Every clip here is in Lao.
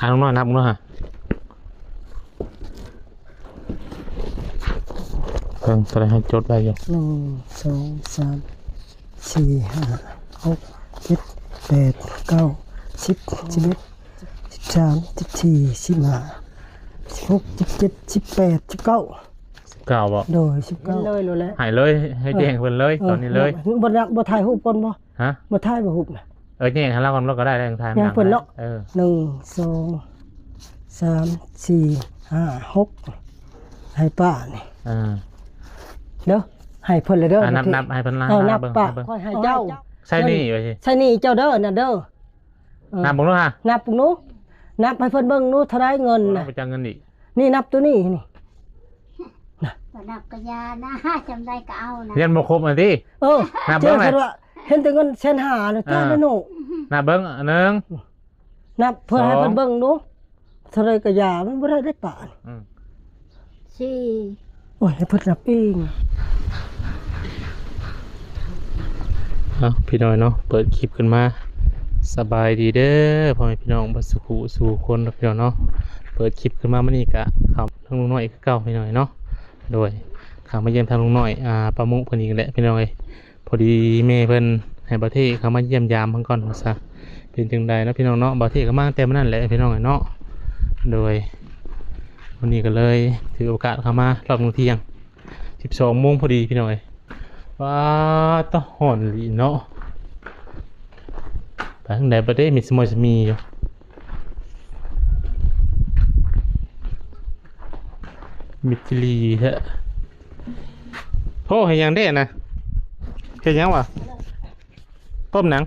ອ່ານ ນ້ອງນ້ອຍນັບເບິ່ງເນາະ ຮະ ເບິ່ງເທົ່າໃດ ໃຫ້ຈົດໄວ້ຢູ່ ໜຶ່ງ ສອງ ສາມ ສີ່ ຫ້າ ຫົກ ເຈັດ ແປດ ເກົ້າ ສິບ ສິບເອັດ ສິບສາມ ສິບສີ່ ສິບຫ້າ ສິບຫົກ ສິບເຈັດ ສິບແປດ ສິບເກົ້າ ສິບເກົ້າ ບໍ່? ໂດຍ ສິບເກົ້າ ເຫັນເລີຍໂລດແຫຼະ ໃຫ້ເລີຍ ໃຫ້ແຈ້ງເພິ່ນເລີຍ ເອີ ຕອນນີ້ເລີຍ ບໍ່ ບໍ່ ບໍ່ຖ່າຍຮູບກ່ອນບໍ່? ຮະ? ບໍ່ຖ່າຍບໍ່ຮູບນະ? ເອີ ແຍກໃຫ້ລາວກ່ອນ ລາວກໍໄດ້ ໄດ້ຖ່າຍ ແຍກເພິ່ນເນາະ ເອີ ໜຶ່ງ ສອງ ສາມ ສີ່ ຫ້າ ຫົກ ໃຫ້ປ້ານີ້ ເອີ ເດີ ໃຫ້ເພິ່ນລະເດີ ອ່າ ນັບ ນັບໃຫ້ເພິ່ນລະ ເອີ ນັບ ເບິ່ງ ປ້າ ເບິ່ງ ຂ້ອຍໃຫ້ເຈົ້າ ໃຊ້ໜີ້ໄວ້ ໃຊ້ໜີ້ເຈົ້າເດີ ນັ້ນເດີ ເອີ ນັບເບິ່ງດູຫາ ນັບເບິ່ງດູ ນັບໃຫ້ເພິ່ນເບິ່ງດູ ເທົ່າໃດເງິນນະ ໄປຈັກເງິນອີກ ນີ້ນັບໂຕນີ້ ນີ້ ບໍ່ນັບກະຢ່ານະ ຈຳໄດ້ກະເອົານະ ຍັງບໍ່ຄົບອັນຕິ ເອີ ນັບເບິ່ງ ເຫັນແຕ່ເງິນແສນຫ້ານະ ເອີ ຕາຍແລ້ວເນາະ ນັບເບິ່ງ ໜຶ່ງ ນັບເພື່ອໃຫ້ເພິ່ນເບິ່ງດູ ເທົ່າໃດກະຢ່າ ມັນບໍ່ໄດ້ໄດ້ປານ ອືມ ສີ່ ໂອ້ຍ ໃຫ້ເພິ່ນນັບເອງ ເອົາ ພີ່ນ້ອງເນາະ ເປີດຄລິບຂຶ້ນມາ ສະບາຍດີເດີ ພໍ່ແມ່ພີ່ນ້ອງເບິດສູ່ຜູ້ສູ່ຄົນເນາະ ພີ່ນ້ອງເນາະ ເປີດຄລິບຂຶ້ນມາມື້ນີ້ກະເຂົ້າທາງລຸງນ້ອຍຄືເກົ່າ ພີ່ນ້ອງເນາະ ໂດຍ ເຂົ້າມາຢ້ຽມທາງລຸງນ້ອຍ ອ່າ ປ້າມຸເພິ່ນອີກແຫຼະ ພີ່ນ້ອງເອີຍ ພໍດີແມ່ເພິ່ນໃຫ້ບ່າວເທ່ເຂົ້າມາຢ້ຽມຢາມເພິ່ນກ່ອນວ່າຊະ ເປັນຈັ່ງໃດເນາະ ພີ່ນ້ອງເນາະ ບ່າວເທ່ກໍມາຕັ້ງແຕ່ມື້ນັ້ນແຫຼະ ພີ່ນ້ອງເອີຍເນາະ ໂດຍ ມື້ນີ້ກໍເລີຍຖືໂອກາດເຂົ້າມາຮອບມື້ທ່ຽງ ສິບສອງໂມງພໍດີ ພີ່ນ້ອງເອີຍ ວ້າ ຕາຮ້ອນອີ່ຫຼີເນາະ ໄປທາງໃດບໍ່ໄດ້ ມີສະມອຍສະມີຢູ່ ມິດຈີ່ລີແທ້ ໂອ້ ເຮັດຫຍັງເດ້ນະ ເຮັດຫຍັງຫວາ ຕົ້ມຫຍັງ?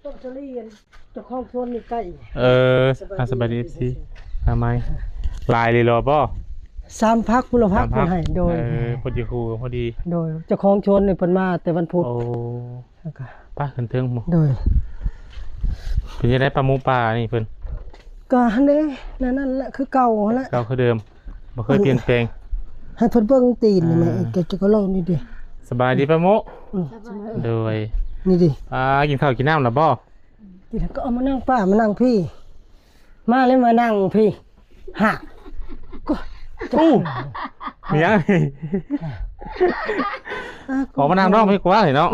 ຕົ້ມສາລີ ອັນເຈົ້າຂອງສວນນີ້ໃກ້ ເອີ ອ່າ ສະບາຍດີ ເອັຟຊີ ມາໃໝ່ ຫຼາຍເລີຍບໍ່? ສາມພັກ ພຸ້ນລະພັກ ສາມພັກ ເພິ່ນໃຫ້ ໂດຍ ເອີ ພໍດີຄູ່ ພໍດີ ໂດຍ ເຈົ້າຂອງສວນນີ້ເພິ່ນມາແຕ່ວັນພຸດ ໂອ້ ແລ້ວກະ ໄປຂຶ້ນເທິງໝູ່ ໂດຍ ເປັນຈັ່ງໃດ ປ້າໝູປ້ານີ້ເພິ່ນ ກະຫັ້ນເດ້ ແນວນັ້ນແຫຼະ ຄືເກົ່າຫັ້ນແຫຼະ ເກົ່າຄືເດີມ ບໍ່ເຄີຍປ່ຽນແປງ ໃຫ້ເພິ່ນເບິ່ງຕີນນີ້ແມ່ ເອີ ເຈົ້າກໍລອງນີ້ເດ້ ສະບາຍດີປ້າໝູ ອືມ ໂດຍ ນີ້ເດ້ ອ່າ ກິນເຂົ້າກິນນ້ຳແລ້ວບໍ່? ກິນແລ້ວກໍເອົາມານັ່ງປ້າ ມານັ່ງພີ້ ມາເລີຍ ມານັ່ງພີ້ ຮະ ໂອ້ ມີຫຍັງ? ອອກມານັ່ງນອກພີ້ກວ່າເນາະ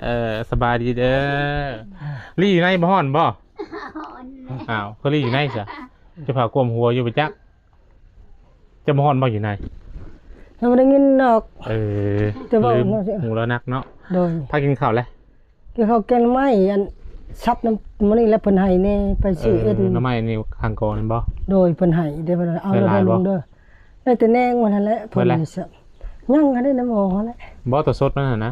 ເອີ ສະບາຍດີເດີ ລີ້ຢູ່ໃນບໍ່ຮ້ອນບໍ່? ຮ້ອນ ອ້າວ ຄືລີ້ຢູ່ໃນຊະ? ຈະພາກວມຫົວຢູ່ປະຈັກ ຈະບໍ່ຮ້ອນບໍ່ຢູ່ໃນ? ຍັງບໍ່ໄດ້ຍິນດອກ ເອີ ແຕ່ວ່າຫູລາວໜັກເນາະ ໂດຍ ພາກິນເຂົ້າແລ້ວ ກິນເຂົ້າແກງໜໍ່ໄມ້ ອັນສັບນຳມື້ນີ້ແຫຼະ ເພິ່ນໃຫ້ແດ່ ໄປຊື້ເອັນ ເອີ ໜໍ່ໄມ້ນີ້ຂ້າງກອງນັ້ນບໍ່? ໂດຍ ເພິ່ນໃຫ້ເດ້ ເພິ່ນເອົາ ໄດ້ຫຼາຍບໍ່? ໄດ້ແຕ່ແນງມັນຫັ້ນແຫຼະ ເພິ່ນ ຍັງຫັ້ນເດ້ ນຳໝໍຫັ້ນແຫຼະ ບໍ່ ຕົວສົດມັນຫັ້ນນະ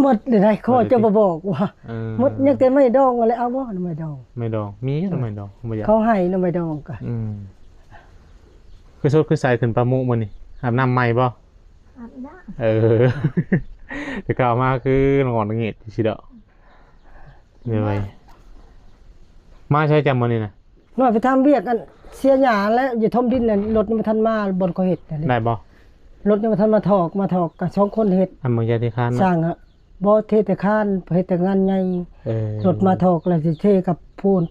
ໝົດເລີຍ ຂໍເຈົ້າບໍ່ບອກວ່າ ເອີ ໝົດ ຍັງແຕ່ໄມ້ດອງຫັ້ນແຫຼະ ເອົາບໍ່ໜໍ່ໄມ້ດອງ? ໄມ້ດອງ ມີໜໍ່ໄມ້ດອງ ບໍ່ຢາກ ເຂົາໃຫ້ໜໍ່ໄມ້ດອງກະ ອືມ ຄືສົດຄືໃສຂຶ້ນປ້າໝູມື້ນີ້ ອາບນ້ຳໃໝ່ບໍ່? ອາບນ້ຳ ເອີ ແຕ່ເກົ່າມາຄືງອນງຽດຊິດອກ ເອີຍ ມາໃສຈ້ຳມື້ນີ້ນະ? ນ້ອຍໄປທຳວຽກ ອັນເສຍຫຍ້າແລ້ວ ຢູ່ຖົມດິນນັ້ນ ລົດຍັງບໍ່ທັນມາ ບ່ອນເຂົາເຮັດນັ້ນ ໄດ້ບໍ່? ລົດຍັງບໍ່ທັນມາຖອກ ມາຖອກກະສອງຄົນເຮັດ ອັນເມືອງຍາທິຄານ ຊ່າງ ບໍ່ ເທດແຕ່ຄານ ເຮັດແຕ່ງານໃຫຍ່ ເອີ ລົດມາຖອກແລ້ວຊິເທກັບພູນ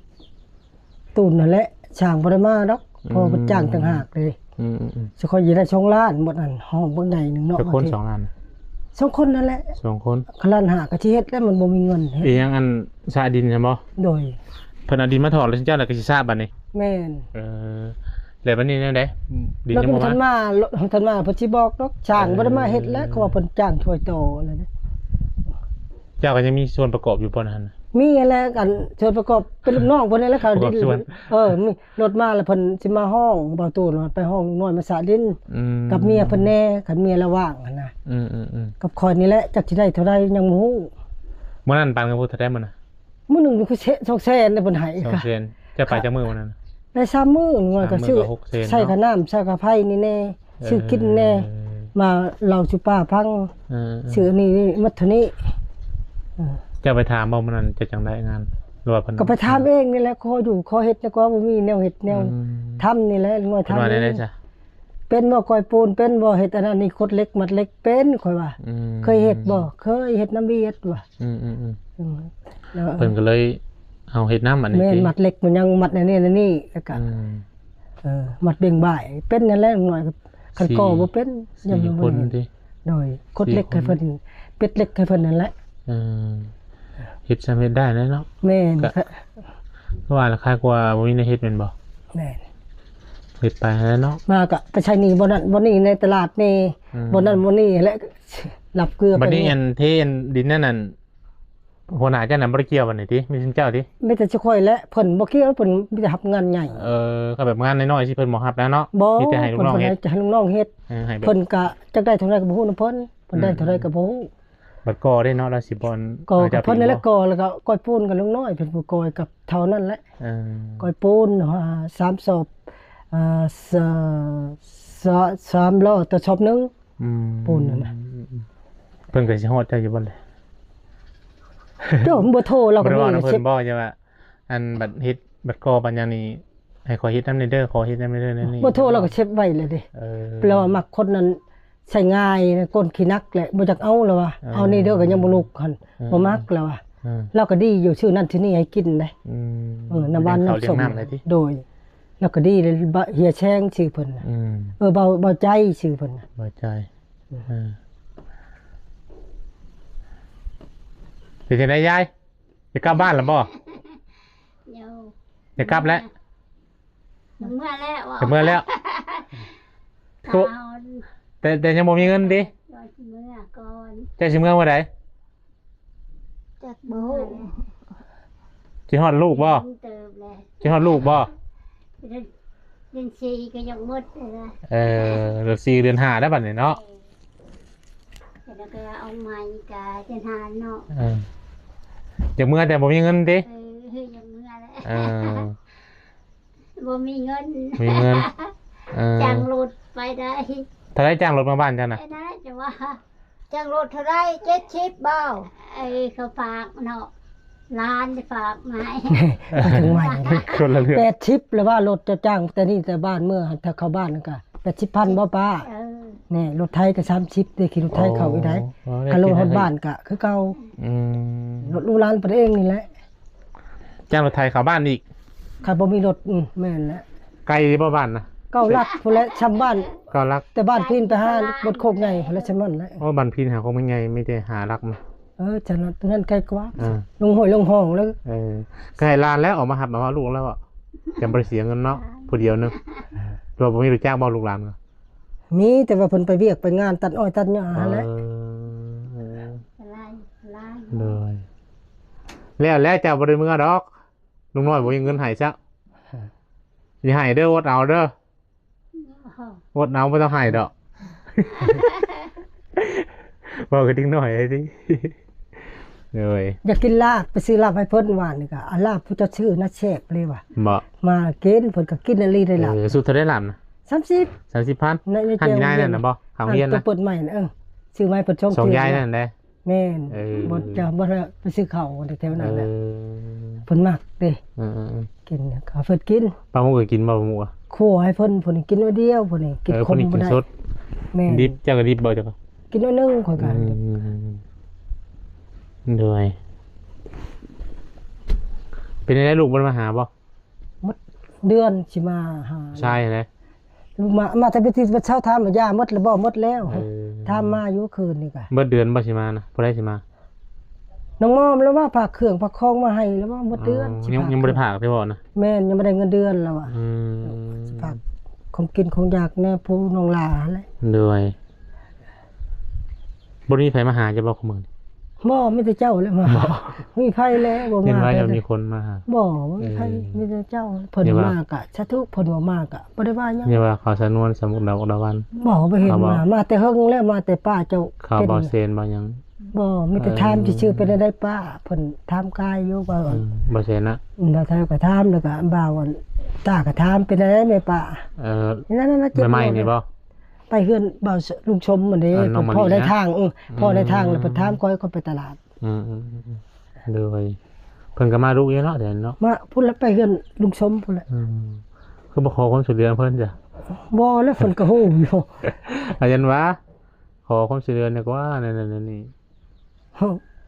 ຕູນນັ້ນແຫຼະ ຊ່າງບໍ່ໄດ້ມາດອກ ເພາະວ່າເພິ່ນຈ້າງຕ່າງຫາກເດ້ ອືມໆໆ ຊິຂ້ອຍຊິໄດ້ສອງລ້ານໝົດຫັ້ນ ຫ້ອງບັກໃຫຍ່ໜຶ່ງເນາະ ຈັກຄົນ ສອງລ້ານ ສອງຄົນນັ້ນແຫຼະ ສອງຄົນ ຄັນລ້ານຫ້າກໍຊິເຮັດແລ້ວ ມັນບໍ່ມີເງິນເຮັດ ອີຫຍັງ ອັນສະດິນຫັ້ນບໍ່? ໂດຍ ເພິ່ນເອົາດິນມາຖອກແລ້ວ ເຈົ້າລະກໍຊິຊາບບັດນີ້ ແມ່ນ ເອີ ແລ້ວບັດນີ້ແນວໃດ? ດິນຍັງບໍ່ມາ ທັນມາ ທັນມາເພິ່ນຊິບອກດອກ ຊ່າງ ເອີ ບໍ່ໄດ້ມາເຮັດແລ້ວ ເພາະວ່າເພິ່ນຈ້າງຊ່ວຍຕໍ່ແລ້ວເດ້ ເຈົ້າກໍຍັງມີສ່ວນປະກອບຢູ່ບໍ່ຫັ້ນ? ມີຫັ້ນແຫຼະ ອັນສ່ວນປະກອບເປັນລູກນ້ອງເພິ່ນນີ້ແຫຼະ ເຂົາດິນ ເອີ ລົດມາແລ້ວເພິ່ນຊິມາຮ້ອງ ເບົາຕູນວ່າໄປຮ້ອງລຸງນ້ອຍມາສະດິນ ອືມ ກັບເມຍເພິ່ນແດ່ ຄັນເມຍລະວ່າງຫັ້ນນະ ອືມໆໆ ກັບຂ້ອຍນີ້ແຫຼະ ຈັກຊິໄດ້ເທົ່າໃດຍັງບໍ່ຮູ້ ມື້ນັ້ນປານກັນພຸ້ນເທົ່າໃດມື້ນະ? ມື້ໜຶ່ງຄືແສນ ສອງແສນເດ້ເພິ່ນໃຫ້ ສອງແສນ ເຈົ້າໄປຈັກມື້ມື້ນັ້ນ? ໄດ້ສາມມື້ ມື້ກໍຊື້ ສາມມື້ກໍຫົກແສນ ໃຊ້ຄ່ານ້ຳ ເນາະ ໃຊ້ຄ່າໄຟນີ້ແດ່ ເອີ ຊື້ກິນແດ່ ມາເລົ່າສູ່ປ້າຟັງ ເອີ ຊື້ອັນນີ້ໝົດເທົ່ານີ້ ເອີ ເຈົ້າໄປຖາມບໍ່ມື້ນັ້ນ ເຈົ້າຈັ່ງໄດ້ງານ ຫຼືວ່າເພິ່ນ ກໍໄປຖາມເອງນີ້ແຫຼະ ຂໍຢູ່ ຂໍເຮັດແດ່ ກວ່າບໍ່ມີແນວເຮັດແນວ ອືມ ທຳນີ້ແຫຼະ ງວຍທຳ ເພິ່ນວ່າແນວໃດຊະ? ເປັນບໍ່? ກ້ອຍປູນເປັນບໍ່? ເຮັດອັນນັ້ນນີ້ ຂົດເຫຼັກ ມັດເຫຼັກເປັນ ຂ້ອຍວ່າ ອືມ ເຄີຍເຮັດບໍ່? ເຄີຍເຮັດນຳວຽດວ່າ ອືມໆໆ ເອີ ເພິ່ນກໍເລີຍ ເຮົາເຮັດນຳອັນນີ້ ແມ່ນ ຕິ ມັດເຫຼັກມັນຍັງມັດອັນນີ້ອັນນີ້ ແລ້ວກະ ອືມ ເອີ ມັດເບັ່ງບ່າຍ ເປັນນັ້ນແຫຼະ ນ້ອຍ ຄັນກໍ່ບໍ່ເປັນ ສີ່ ຍັງບໍ່ ສີ່ຄົນຕິ ໂດຍ ກົດເຫຼັກໃຫ້ເພິ່ນ ປິດເຫຼັກໃຫ້ເພິ່ນນັ້ນແຫຼະ ເອີ ເຮັດຊ່ຳເຮັດໄດ້ແຫຼະເນາະ ແມ່ນ ກະ ຄືວ່າລະ ຄາຍກວ່າບໍ່ມີແນວເຮັດແມ່ນບໍ່? ແມ່ນ ເຮັດໄປຫັ້ນແຫຼະເນາະ ມາກະໄປໃຊ້ໜີ້ບ່ອນນັ້ນບ່ອນນີ້ ໃນຕະຫຼາດນີ້ ອືມ ບ່ອນນັ້ນບ່ອນນີ້ແຫຼະ ລັບເກືອໄປ ບັດນີ້ອັນເທອັນດິນນັ້ນນັ້ນ ຫົວໜ້າເຈົ້ານັ້ນບໍ່ໄດ້ກ່ຽວບັດນີ້ຕິ ມີແຕ່ເຈົ້າຕິ ມີແຕ່ເຈົ້າຂ້ອຍແຫຼະ ເພິ່ນບໍ່ກ່ຽວ ເພິ່ນມີແຕ່ຮັບງານໃຫຍ່ ເອີ ກໍແບບງານນ້ອຍໆ ຊິເພິ່ນບໍ່ຮັບແລ້ວເນາະ ບໍ່ ມີແຕ່ໃຫ້ລູກນ້ອງເຮັດ ເພິ່ນໃຫ້ລູກນ້ອງເຮັດ ເອີ ໃຫ້ແບບ ເພິ່ນກະຈັກໄດ້ເທົ່າໃດກໍບໍ່ຮູ້ນຳເພິ່ນ ເພິ່ນໄດ້ ອືມ ເທົ່າໃດກໍບໍ່ຮູ້ ບັດກໍ່ເດ້ເນາະ ລາວຊິບ່ອນ ກໍ່ກັບເພິ່ນນັ້ນແຫຼະ ກໍ່ແລ້ວກໍກ້ອຍປູນກັບລຸງນ້ອຍ ເພິ່ນຜູ້ກ້ອຍກັບເຖົ້ານັ້ນແຫຼະ ເອີ ກ້ອຍປູນ ອ່າ ສາມສອບ ອ່າ ສາ ສາມລໍ້ຕໍ່ສອບໜຶ່ງ ອືມ ປູນນັ້ນນະ ເພິ່ນກໍຊິຮອດເຈົ້າຢູ່ບໍ່ແຫຼະ ໂອ້ ເບີໂທລາວກໍບໍ່ໄດ້ວ່ານຳເພິ່ນບໍ່ ຈະວ່າ ອັນບັດເຮັດ ບັດກໍ່ບັດຫຍັງນີ້ ໃຫ້ຂ້ອຍເຮັດນຳແດ່ເດີ ຂໍເຮັດນຳແດ່ເດີ ແນວນີ້ ເບີໂທລາວກໍເຊັບໄວ້ແລ້ວເດ້ ເອີ ລາວມັກຄົນນັ້ນໃຊ້ງ່າຍ ຄົນຂີ້ໜັກແຫຼະ ບໍ່ຢາກເອົາລາວວ່າ ເອີ ເອົານີ້ເດີ ກໍຍັງບໍ່ລຸກຫັ້ນ ເອີ ບໍ່ມັກລາວວ່າ ເອີ ລາວກໍດີຢູ່ ຊື້ນັ້ນຊື້ນີ້ໃຫ້ກິນເດ້ ອືມ ເອີ ນ້ຳຫວານນ້ຳສົ້ມ ໂດຍ ລາວກໍດີເລີຍ ເຮຍແຊງຊື່ເພິ່ນນະ ອືມ ເອີ ເບົາ ເບົາໃຈຊື່ເພິ່ນນະ ເບົາໃຈ ອືມ ເອີ ເປັນຈັ່ງໃດຍາຍ ຈະກັບບ້ານແລ້ວບໍ່? ໂດຍ ຈະກັບແລ້ວ ຈະເມືອແລ້ວ ຈະເມືອແລ້ວ ແຕ່ ແຕ່ຍັງບໍ່ມີເງິນຕິ? ວ່າຊິເມືອກ່ອນ ເຈົ້າຊິເມືອມື້ໃດ? ຈັກບໍ່ຮູ້ ຊິຮອດລູກບໍ່? ເຕີບແລ້ວ ຊິຮອດລູກບໍ່? ເດືອນ ເດືອນສີ່ກໍຍັງໝົດແລ້ວ ເອີ ເດືອນສີ່ເດືອນຫ້າແລ້ວບັດນີ້ເນາະ ເອີ ແລ້ວກໍເອົາໃໝ່ກະເດືອນຫ້າເນາະ ເອີ ຈະເມືອແຕ່ບໍ່ມີເງິນຕິ? ເອີ ຢາກເມືອແຫຼະ ເອີ ບໍ່ມີເງິນ ມີເງິນ ເອີ ຈ້າງລົດໄປໄດ້ ເທົ່າໃດຈ້າງລົດມາບ້ານເຈົ້ານະ? ໄດ້ ຈະວ່າ ຈ້າງລົດເທົ່າໃດ? ເຈັດສິບບໍ່? ເອີ ເຂົາຝາກເນາະ ຫຼານໄດ້ຝາກມາໃຫ້ ມາເຖິງໃໝ່ ຄົນລະເລື່ອງ ແປດສິບ ແລ້ວວ່າລົດເຈົ້າຈ້າງແຕ່ນີ້ແຕ່ບ້ານເມືອ ຖ້າເຂົ້າບ້ານກໍແປດສິບພັນບໍ່ປ້າ? ເອີ ແນ່ ລົດໄຖກໍສາມສິບເດ້ ຂີ່ລົດໄຖເຂົ້າອີກໄດ໋ ໂອ້ ກໍລົດຮອດບ້ານກໍຄືເກົ່າ ອືມ ລົດລູກຫຼານໄປເອງນີ້ແຫຼະ ຈ້າງລົດໄຖເຂົ້າບ້ານອີກ ຄັນບໍ່ມີລົດ ອືມ ແມ່ນແຫຼະ ໄກບໍ່ບ້ານນະ? ເກົ້າຫຼັກພຸ້ນແຫຼະ ຊ່ຳບ້ານ ເກົ້າຫຼັກ ແຕ່ບ້ານພີນໄປຫາບົດໂຄກໃຫຍ່ພຸ້ນແຫຼະ ຊ່ຳນັ້ນແຫຼະ ໂອ້ ບ້ານພີນຫາໂຄກໃຫຍ່ມີແຕ່ຫ້າຫຼັກນະ ເອີ ຈັ່ງນັ້ນ ຕົວນັ້ນໄກກວ່າ ເອີ ລົງຫ້ວຍລົງຮ່ອງແລ້ວ ເອີ ກໍໃຫ້ຫຼານແລ້ວອອກມາຮັບມາເອົາລູກແລ້ວ ຈັ່ງບໍ່ໄດ້ເສຍເງິນເນາະ ຜູ້ດຽວໜຶ່ງ ເອີ ຫຼືວ່າບໍ່ມີລົດຈັກບໍ່ລູກຫຼານ? ມີ ແຕ່ວ່າເພິ່ນໄປວຽກໄປງານຕັດອ້ອຍຕັດຫຍ້າຫັ້ນແຫຼະ ເອີ ຫຼາຍ ຫຼາຍ ໂດຍ ແລ້ວ ແລ້ວເຈົ້າບໍ່ໄດ້ເມືອດອກ ລຸງນ້ອຍບໍ່ມີເງິນໃຫ້ຊະ ຊິໃຫ້ເດີ ອົດເອົາເດີ ອົດເອົາ ບໍ່ຕ້ອງໃຫ້ດອກ ເວົ້າກັບເດັກນ້ອຍໄດ້ຕິ ໂດຍ ຢາກກິນລາບ ໄປຊື້ລາບໃຫ້ເພິ່ນວານນີ້ກະ ອາ ລາບຜູ້ເຈົ້າຊື້ນະແຊບເລີຍວ່າ ບໍ່ ມາກິນ ເພິ່ນກະກິນອີ່ຫຼີໄດ໋ລາບ ເອີ ຊຸດເທົ່າໃດລາບນະ? ສາມສິບ ສາມສິບພັນ ໃນ ໃນ ຫັ້ນຢູ່ໃນນັ້ນນະບໍ່? ເຂົ້າໂຮງຮຽນນະ ໂຕເປີດໃໝ່ນະ ເອີ ຊື້ມາໃຫ້ເພິ່ນສອງ ສອງຍາຍນັ້ນເດ້ ແມ່ນ ເອີ ບໍ່ຈະບໍ່ໄດ້ໄປຊື້ເຂົ້າແຖວນັ້ນແຫຼະ ເອີ ເພິ່ນມັກເດ້ ເອີໆໆ ກິນ ເອົາເພິ່ນກິນ ປາໝຸກກໍກິນບໍ່ ປາໝຸກອະ? ຂົ້ວໃຫ້ເພິ່ນ ເພິ່ນກິນໜ້ອຍດຽວ ເພິ່ນກິນ ເອີ ຄົມບໍ່ໄດ້ ແມ່ນ ດິບ ເຈົ້າກໍດິບບໍ່ ເຈົ້າກໍກິນໜ້ອຍໜຶ່ງ ຂ້ອຍກໍ ອືມ ໂດຍ ເປັນຈັ່ງໃດ ລູກບໍ່ໄດ້ມາຫາບໍ່? ໝົດເດືອນຊິມາຫາ ໃຊ່ແຫຼະ ມາ ມາແຕ່ມື້ທີເຊົ້າ ຖາມວ່າຢາໝົດແລ້ວບໍ່? ໝົດແລ້ວ ເອີ ຖາມມາຢູ່ຄືນນີ້ກະ ເບິດເດືອນບໍ່ຊິມານະ? ຜູ້ໃດຊິມາ? ນ້ອງມອມລະວ່າ ຝາກເຄື່ອງຝາກຂອງມາໃຫ້ລະວ່າ ໝົດເດືອນ ອໍ ຍັງ ຍັງບໍ່ໄດ້ຝາກຕິບໍ່ນະ? ແມ່ນ ຍັງບໍ່ໄດ້ເງິນເດືອນລະວ່າ ອືມ ຊິຝາກຂອງກິນຂອງຢາກແດ່ ຜູ້ນ້ອງຫຼ້າຫັ້ນແຫຼະ ໂດຍ ບໍ່ມີໃຜມາຫາເຈົ້າບໍ່ ຄຸມື້ນີ້? ບໍ່ ມີແຕ່ເຈົ້າແຫຼະມາ ບໍ່ ມີໃຜແລະ ບໍ່ມາ ເຫັນວ່າຍັງມີຄົນມາຫາ ບໍ່ ບໍ່ມີໃຜ ເອີ ມີແຕ່ເຈົ້າ ເພິ່ນມາກະສາທຸ ເພິ່ນບໍ່ມາກະບໍ່ໄດ້ວ່າຫຍັງ ຢ່າວ່າເຂົາສະໜວນ ສະໝຸດດາວອກດາວັນ ບໍ່ ບໍ່ເຫັນມາ ມາແຕ່ເຫິງແລ້ວ ມາແຕ່ປ້າເຈົ້າ ເຂົາເບົາເຊນເບົາຫຍັງ ບໍ່ ມີແຕ່ຖາມຊື່ໆ ເປັນແນວໃດປ້າ ເພິ່ນຖາມກາຍຢູ່ວ່າ ອືມ ເບົາເຊນນະ ອືມ ບ່າວໄທກໍຖາມ ແລ້ວກໍບ່າວອັນຕາກໍຖາມ ເປັນແນວໃດແມ່ປ້າ ເອີ ນັ້ນໆ ແມ່ໃໝ່ນີ້ບໍ່? ໄປເຮືອນບ່າວ ລຸງຊົມຫັ້ນເດ້ ເອີ ເພິ່ນພໍ້ໃນທາງ ເອີ ພໍ້ໃນທາງ ອືມ ແລ້ວເພິ່ນຖາມຂ້ອຍ ຂ້ອຍໄປຕະຫຼາດ ອືມໆໆ ໂດຍ ເພິ່ນກໍມາດຸຢູ່ເນາະ ແຖວນີ້ເນາະ ມາພຸ້ນລະ ໄປເຮືອນລຸງຊົມພຸ້ນລະ ອືມ ຄືບໍ່ຂໍຄວາມຊ່ວຍເຫຼືອນຳເພິ່ນຈ້ະ? ບໍ່ແລ້ວ ເພິ່ນກໍຮູ້ຢູ່ ອາ ຢ້ານວ່າ ຂໍຄວາມຊ່ວຍເຫຼືອແດ່ກວ່າ ນັ້ນໆ ນີ້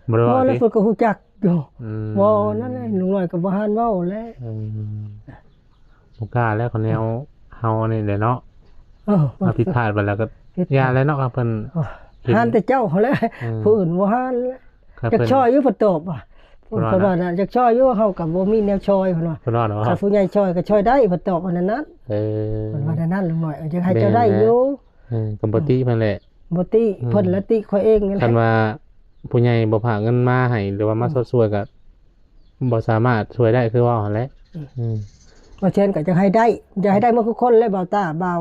ບໍ່ໄດ້ວ່າ ບໍ່ແລ້ວ ຕິ ເພິ່ນກໍຮູ້ຈັກ ຢູ່ ອືມ ບໍ່ນັ້ນແຫຼະ ລຸງນ້ອຍກໍບໍ່ຫານເວົ້າແຫຼະ ເອີ ບໍ່ກ້າແລ້ວ ເຂົາແນວເຮົານີ້ແຫຼະເນາະ ເອີ ເຮົາຜິດພາດໄປແລ້ວກໍ ຜິດພາດ ຢ່າແລ້ວເນາະ ຄັນເພິ່ນ ເອີ ເຫັນ ຫານແຕ່ເຈົ້າຫັ້ນແຫຼະ ເອີ ຜູ້ອື່ນບໍ່ຫານແຫຼະ ຄັນເພິ່ນ ຢາກຊ່ອຍຢູ່ ເພິ່ນຕອບວ່າ ເພິ່ນວ່າ ເພິ່ນວ່ານະ ຢາກຊ່ອຍຢູ່ ເຮົາກໍບໍ່ມີແນວຊ່ອຍ ເພິ່ນວ່າ ເພິ່ນວ່າເນາະ ຄັນຜູ້ໃຫຍ່ຊ່ອຍກໍຊ່ອຍໄດ້ ເພິ່ນຕອບວ່າແນວນັ້ນ ເອີ ເພິ່ນວ່າແນວນັ້ນ ລຸງນ້ອຍ ເອີ ຢາກໃຫ້ເຈົ້າໄດ້ຢູ່ ແມ່ນແຫຼະ ເອີ ກໍບໍ່ຕິເພິ່ນແຫຼະ ບໍ່ຕິ ອືມ ເພິ່ນລະຕິຂ້ອຍເອງນີ້ແຫຼະ ຄັນວ່າຜູ້ໃຫຍ່ບໍ່ພາເງິນມາໃຫ້ ຫຼືວ່າມາ ອືມ ຊົດຊ່ວຍກໍບໍ່ສາມາດຊ່ວຍໄດ້ ຄືເວົ້າຫັ້ນແຫຼະ ອືມ ອືມ ບ່າວແຊນກໍຢາກໃຫ້ໄດ້ ຢາກໃຫ້ໄດ້ໝົດທຸກຄົນແຫຼະ ບ່າວຕ້າ ບ່າວ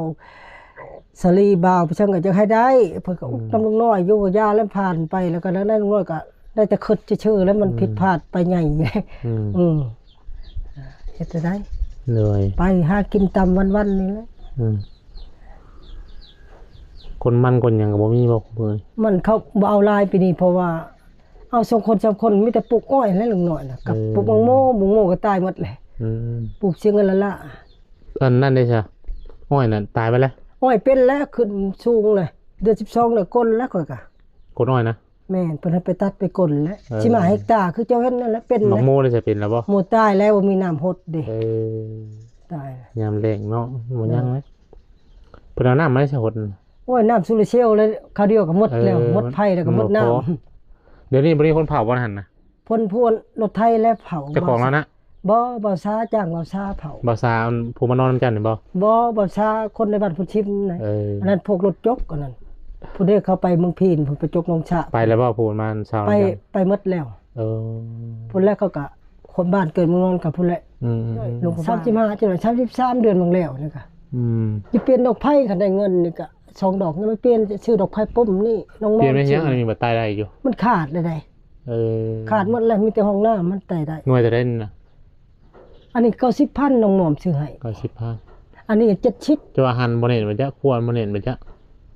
ສາລີ ບ່າວໄປເຊິ່ງກໍຢາກໃຫ້ໄດ້ ເພິ່ນກໍອຸກ ອືມ ນຳລຸງນ້ອຍຢູ່ ຢ່າແລ້ວ ຜ່ານໄປແລ້ວກໍນັ້ນ ລຸງນ້ອຍກໍໄດ້ແຕ່ຄິດຊື່ໆ ແລ້ວມັນ ອືມ ຜິດພາດໄປໃຫຍ່ ອືມ ອືມ ເຮັດຈັ່ງໃດ ໂດຍ ໄປຫາກິນຕາມວັນໆ ນີ້ແຫຼະ ອືມ ຄົນມັນຄົນຫຍັງກໍບໍ່ມີບໍ່ ມັນເຂົາບໍ່ເອົາຫຼາຍປີນີ້ ເພາະວ່າ ເອົາສອງຄົນສາມຄົນ ມີແຕ່ປູກອ້ອຍແຫຼະ ລຸງນ້ອຍນະ ກັບ ເອີ ປູກໝາກໂມ ໝາກໂມກໍຕາຍໝົດແຫຼະ ອືມ ປູກເສຍເງິນລະລະ ອັນນັ້ນເດ້ຊະ ອ້ອຍນັ້ນຕາຍໄປແລ້ວ ອ້ອຍເປັນແລ້ວ ຂຶ້ນສູງເລີຍ ເດືອນສິບສອງນີ້ກົນແລ້ວຂ້ອຍກະ ກົນອ້ອຍນະ ແມ່ນ ເພິ່ນໃຫ້ໄປຕັດໄປກົນແຫຼະ ເອີ ສິບຫ້າເຮັກຕາ ຄືເຈົ້າເຫັນນັ້ນແຫຼະ ເປັນ ໝາກໂມໄດ້ຊະເປັນແລ້ວບໍ່ ໂມຕາຍແລ້ວ ບໍ່ມີນ້ຳຫົດເດ້ ເອີ ຕາຍ ຍາມແລ້ງເນາະ ບໍ່ຍັງເລີຍ ເອີ ເພິ່ນເອົານ້ຳມາໃຫ້ຊະຫົດ ໂອ້ຍ ນ້ຳໂຊລາເຊວແລ້ວ ຄາວດຽວກໍໝົດແລ້ວ ເອີ ໝົດໄຟແລ້ວກໍໝົດນ້ຳ ມັນບໍ່ພໍ ດຽວນີ້ບໍ່ມີຄົນເຝົ້າບໍ່ຫັ້ນນະ ເພິ່ນພວນລົດໄຖແລ້ວເຝົ້າ ເຈົ້າຂອງລາວນະ ບໍ່ ບ່າວຊາ ຈ້າງບ່າວຊາເຝົ້າ ບ່າວຊາ ອັນຜູ້ມານອນນຳເຈົ້ານີ້ບໍ່ ບໍ່ ບ່າວຊາ ຄົນໃນບ້ານພຸດຊິມນະ ເອີ ອັນນັ້ນພວກລົດຈົກ ອັນນັ້ນ ຜູ້ໃດເຂົ້າໄປເມືອງພີນ ເພິ່ນໄປຈົກໜອງຊະ ໄປແລ້ວບໍ່ ຜູ້ມາເຊົ່າ ໄປ ໄປໝົດແລ້ວ ເອີ ພຸ້ນແຫຼະ ເຂົາກະຄົນບ້ານເກີດເມືອງນອນກັບພຸ້ນແຫຼະ ອືມໆໆ ສາມສິບຫ້າ ຈົນສາມສິບສາມ ເດືອນບາງແລ້ວນີ້ກະ ອືມ ຊິປ່ຽນດອກໄຟ ຄັນໄດ້ເງິນນີ້ກະສອງດອກ ຍັງບໍ່ປ່ຽນ ຊື້ດອກໄຟປຸ້ມນີ້ ນ້ອງມອນ ປ່ຽນແມ່ນຫຍັງ ອັນນີ້ມັນຕາຍໄດ້ຢູ່ ມັນຂາດແລ້ວໃດ ເອີ ຂາດໝົດແລ້ວ ມີແຕ່ຫ້ອງນ້ຳມັນຕາຍໄດ້ ໜ່ວຍເທົ່າໃດນີ້ນະ ອັນນີ້ເກົ້າສິບພັນ ນ້ອງມອມຊື້ໃຫ້ ເກົ້າສິບພັນ ອັນນີ້ເຈັດສິບ ຈະວ່າຫັ້ນບໍ່ແໜ້ນບໍ່ຈັກ ຄວນບໍ່ແໜ້ນບໍ່ຈັກ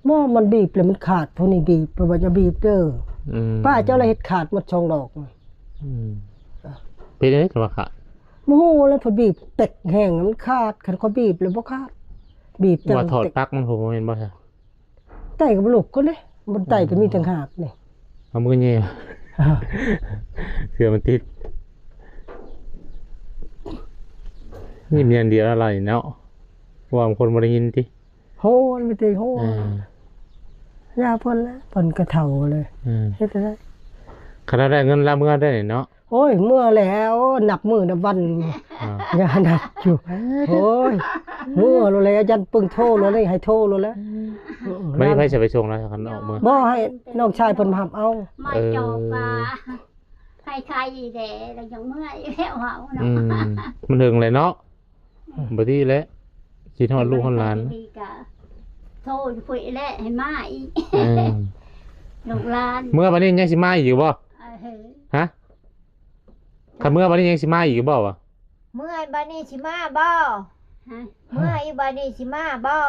ບໍ່ ມັນບີບແລ້ວມັນຂາດ ຜູ້ນີ້ບີບ ເພິ່ນວ່າຢ່າບີບເດີ ອືມ ປ້າເຈົ້າລະເຮັດຂາດໝົດສອງດອກ ອືມ ເປັນຈັ່ງໃດຈະວ່າຂາດ ບໍ່ຮູ້ແລ້ວ ເພິ່ນບີບເຕັກແຮງ ມັນຂາດ ຄັນຂ້ອຍບີບແລ້ວບໍ່ຂາດ ບີບຈັ່ງ ວ່າຖອດປັກມັນ ຜູ້ບໍ່ແມ່ນບໍ່ຊະ ໄຕ້ກໍບໍ່ລຸກຄົນເດ້ ມັນໄຕ້ກໍມີຕ່າງຫາກນີ້ ເອົາມືແຍ່ ເພື່ອມັນຕິດ ຍິ້ມຢ່າງດຽວລະລາຍເນາະ ເພາະວ່າຄົນບໍ່ໄດ້ຍິນຕິ ໂຫ ມັນມີແຕ່ໂຫ ເອີ ຢ່າເພິ່ນແຫຼະ ເພິ່ນກໍເຖົ້າເລີຍ ເອີ ເຮັດຈັ່ງໃດ ຄັນເຮົາໄດ້ເງິນລາວເມືອໄດ້ເນາະ ໂອ້ຍ ເມືອແລ້ວ ໂອ້ ນັບມື້ນັບວັນ ອ່າ ຢ່ານັບຢູ່ ໂອ້ຍ ເມືອໂລດແລ້ວ ຢ້ານປຶ້ງໂທໂລດເລີຍ ໃຫ້ໂທໂລດແລ້ວ ອືມ ບາດນີ້ໃຜຊິໄປສົ່ງລາວ ຄັນອອກເມືອ ບໍ່ ໃຫ້ນ້ອງຊາຍເພິ່ນມາຮັບເອົາ ມາ ເອີ ຈອບວ່າ ໃຫ້ໄຄແດ່ ແລ້ວຍັງເມືອອີກແລ້ວເຮົາເນາະ ອືມ ມັນເຖິງແລ້ວເນາະ ອືມ ບໍ່ດີແຫຼະ ຄິດຮອດລູກຮອດຫຼານ ດີກະໂທຢູ່ພຸ້ນແຫຼະ ໃຫ້ມາອີກ ເອີ ລູກຫຼານ ເມືອບາດນີ້ຍັງຊິມາອີກຢູ່ບໍ່ ເອີ ຮະ ຄັນເມືອບາດນີ້ຍັງຊິມາອີກຢູ່ບໍ່ວະ ເມືອບາດນີ້ຊິມາບໍ່ ຮະ ເມືອອີກບາດນີ້ຊິມາບໍ່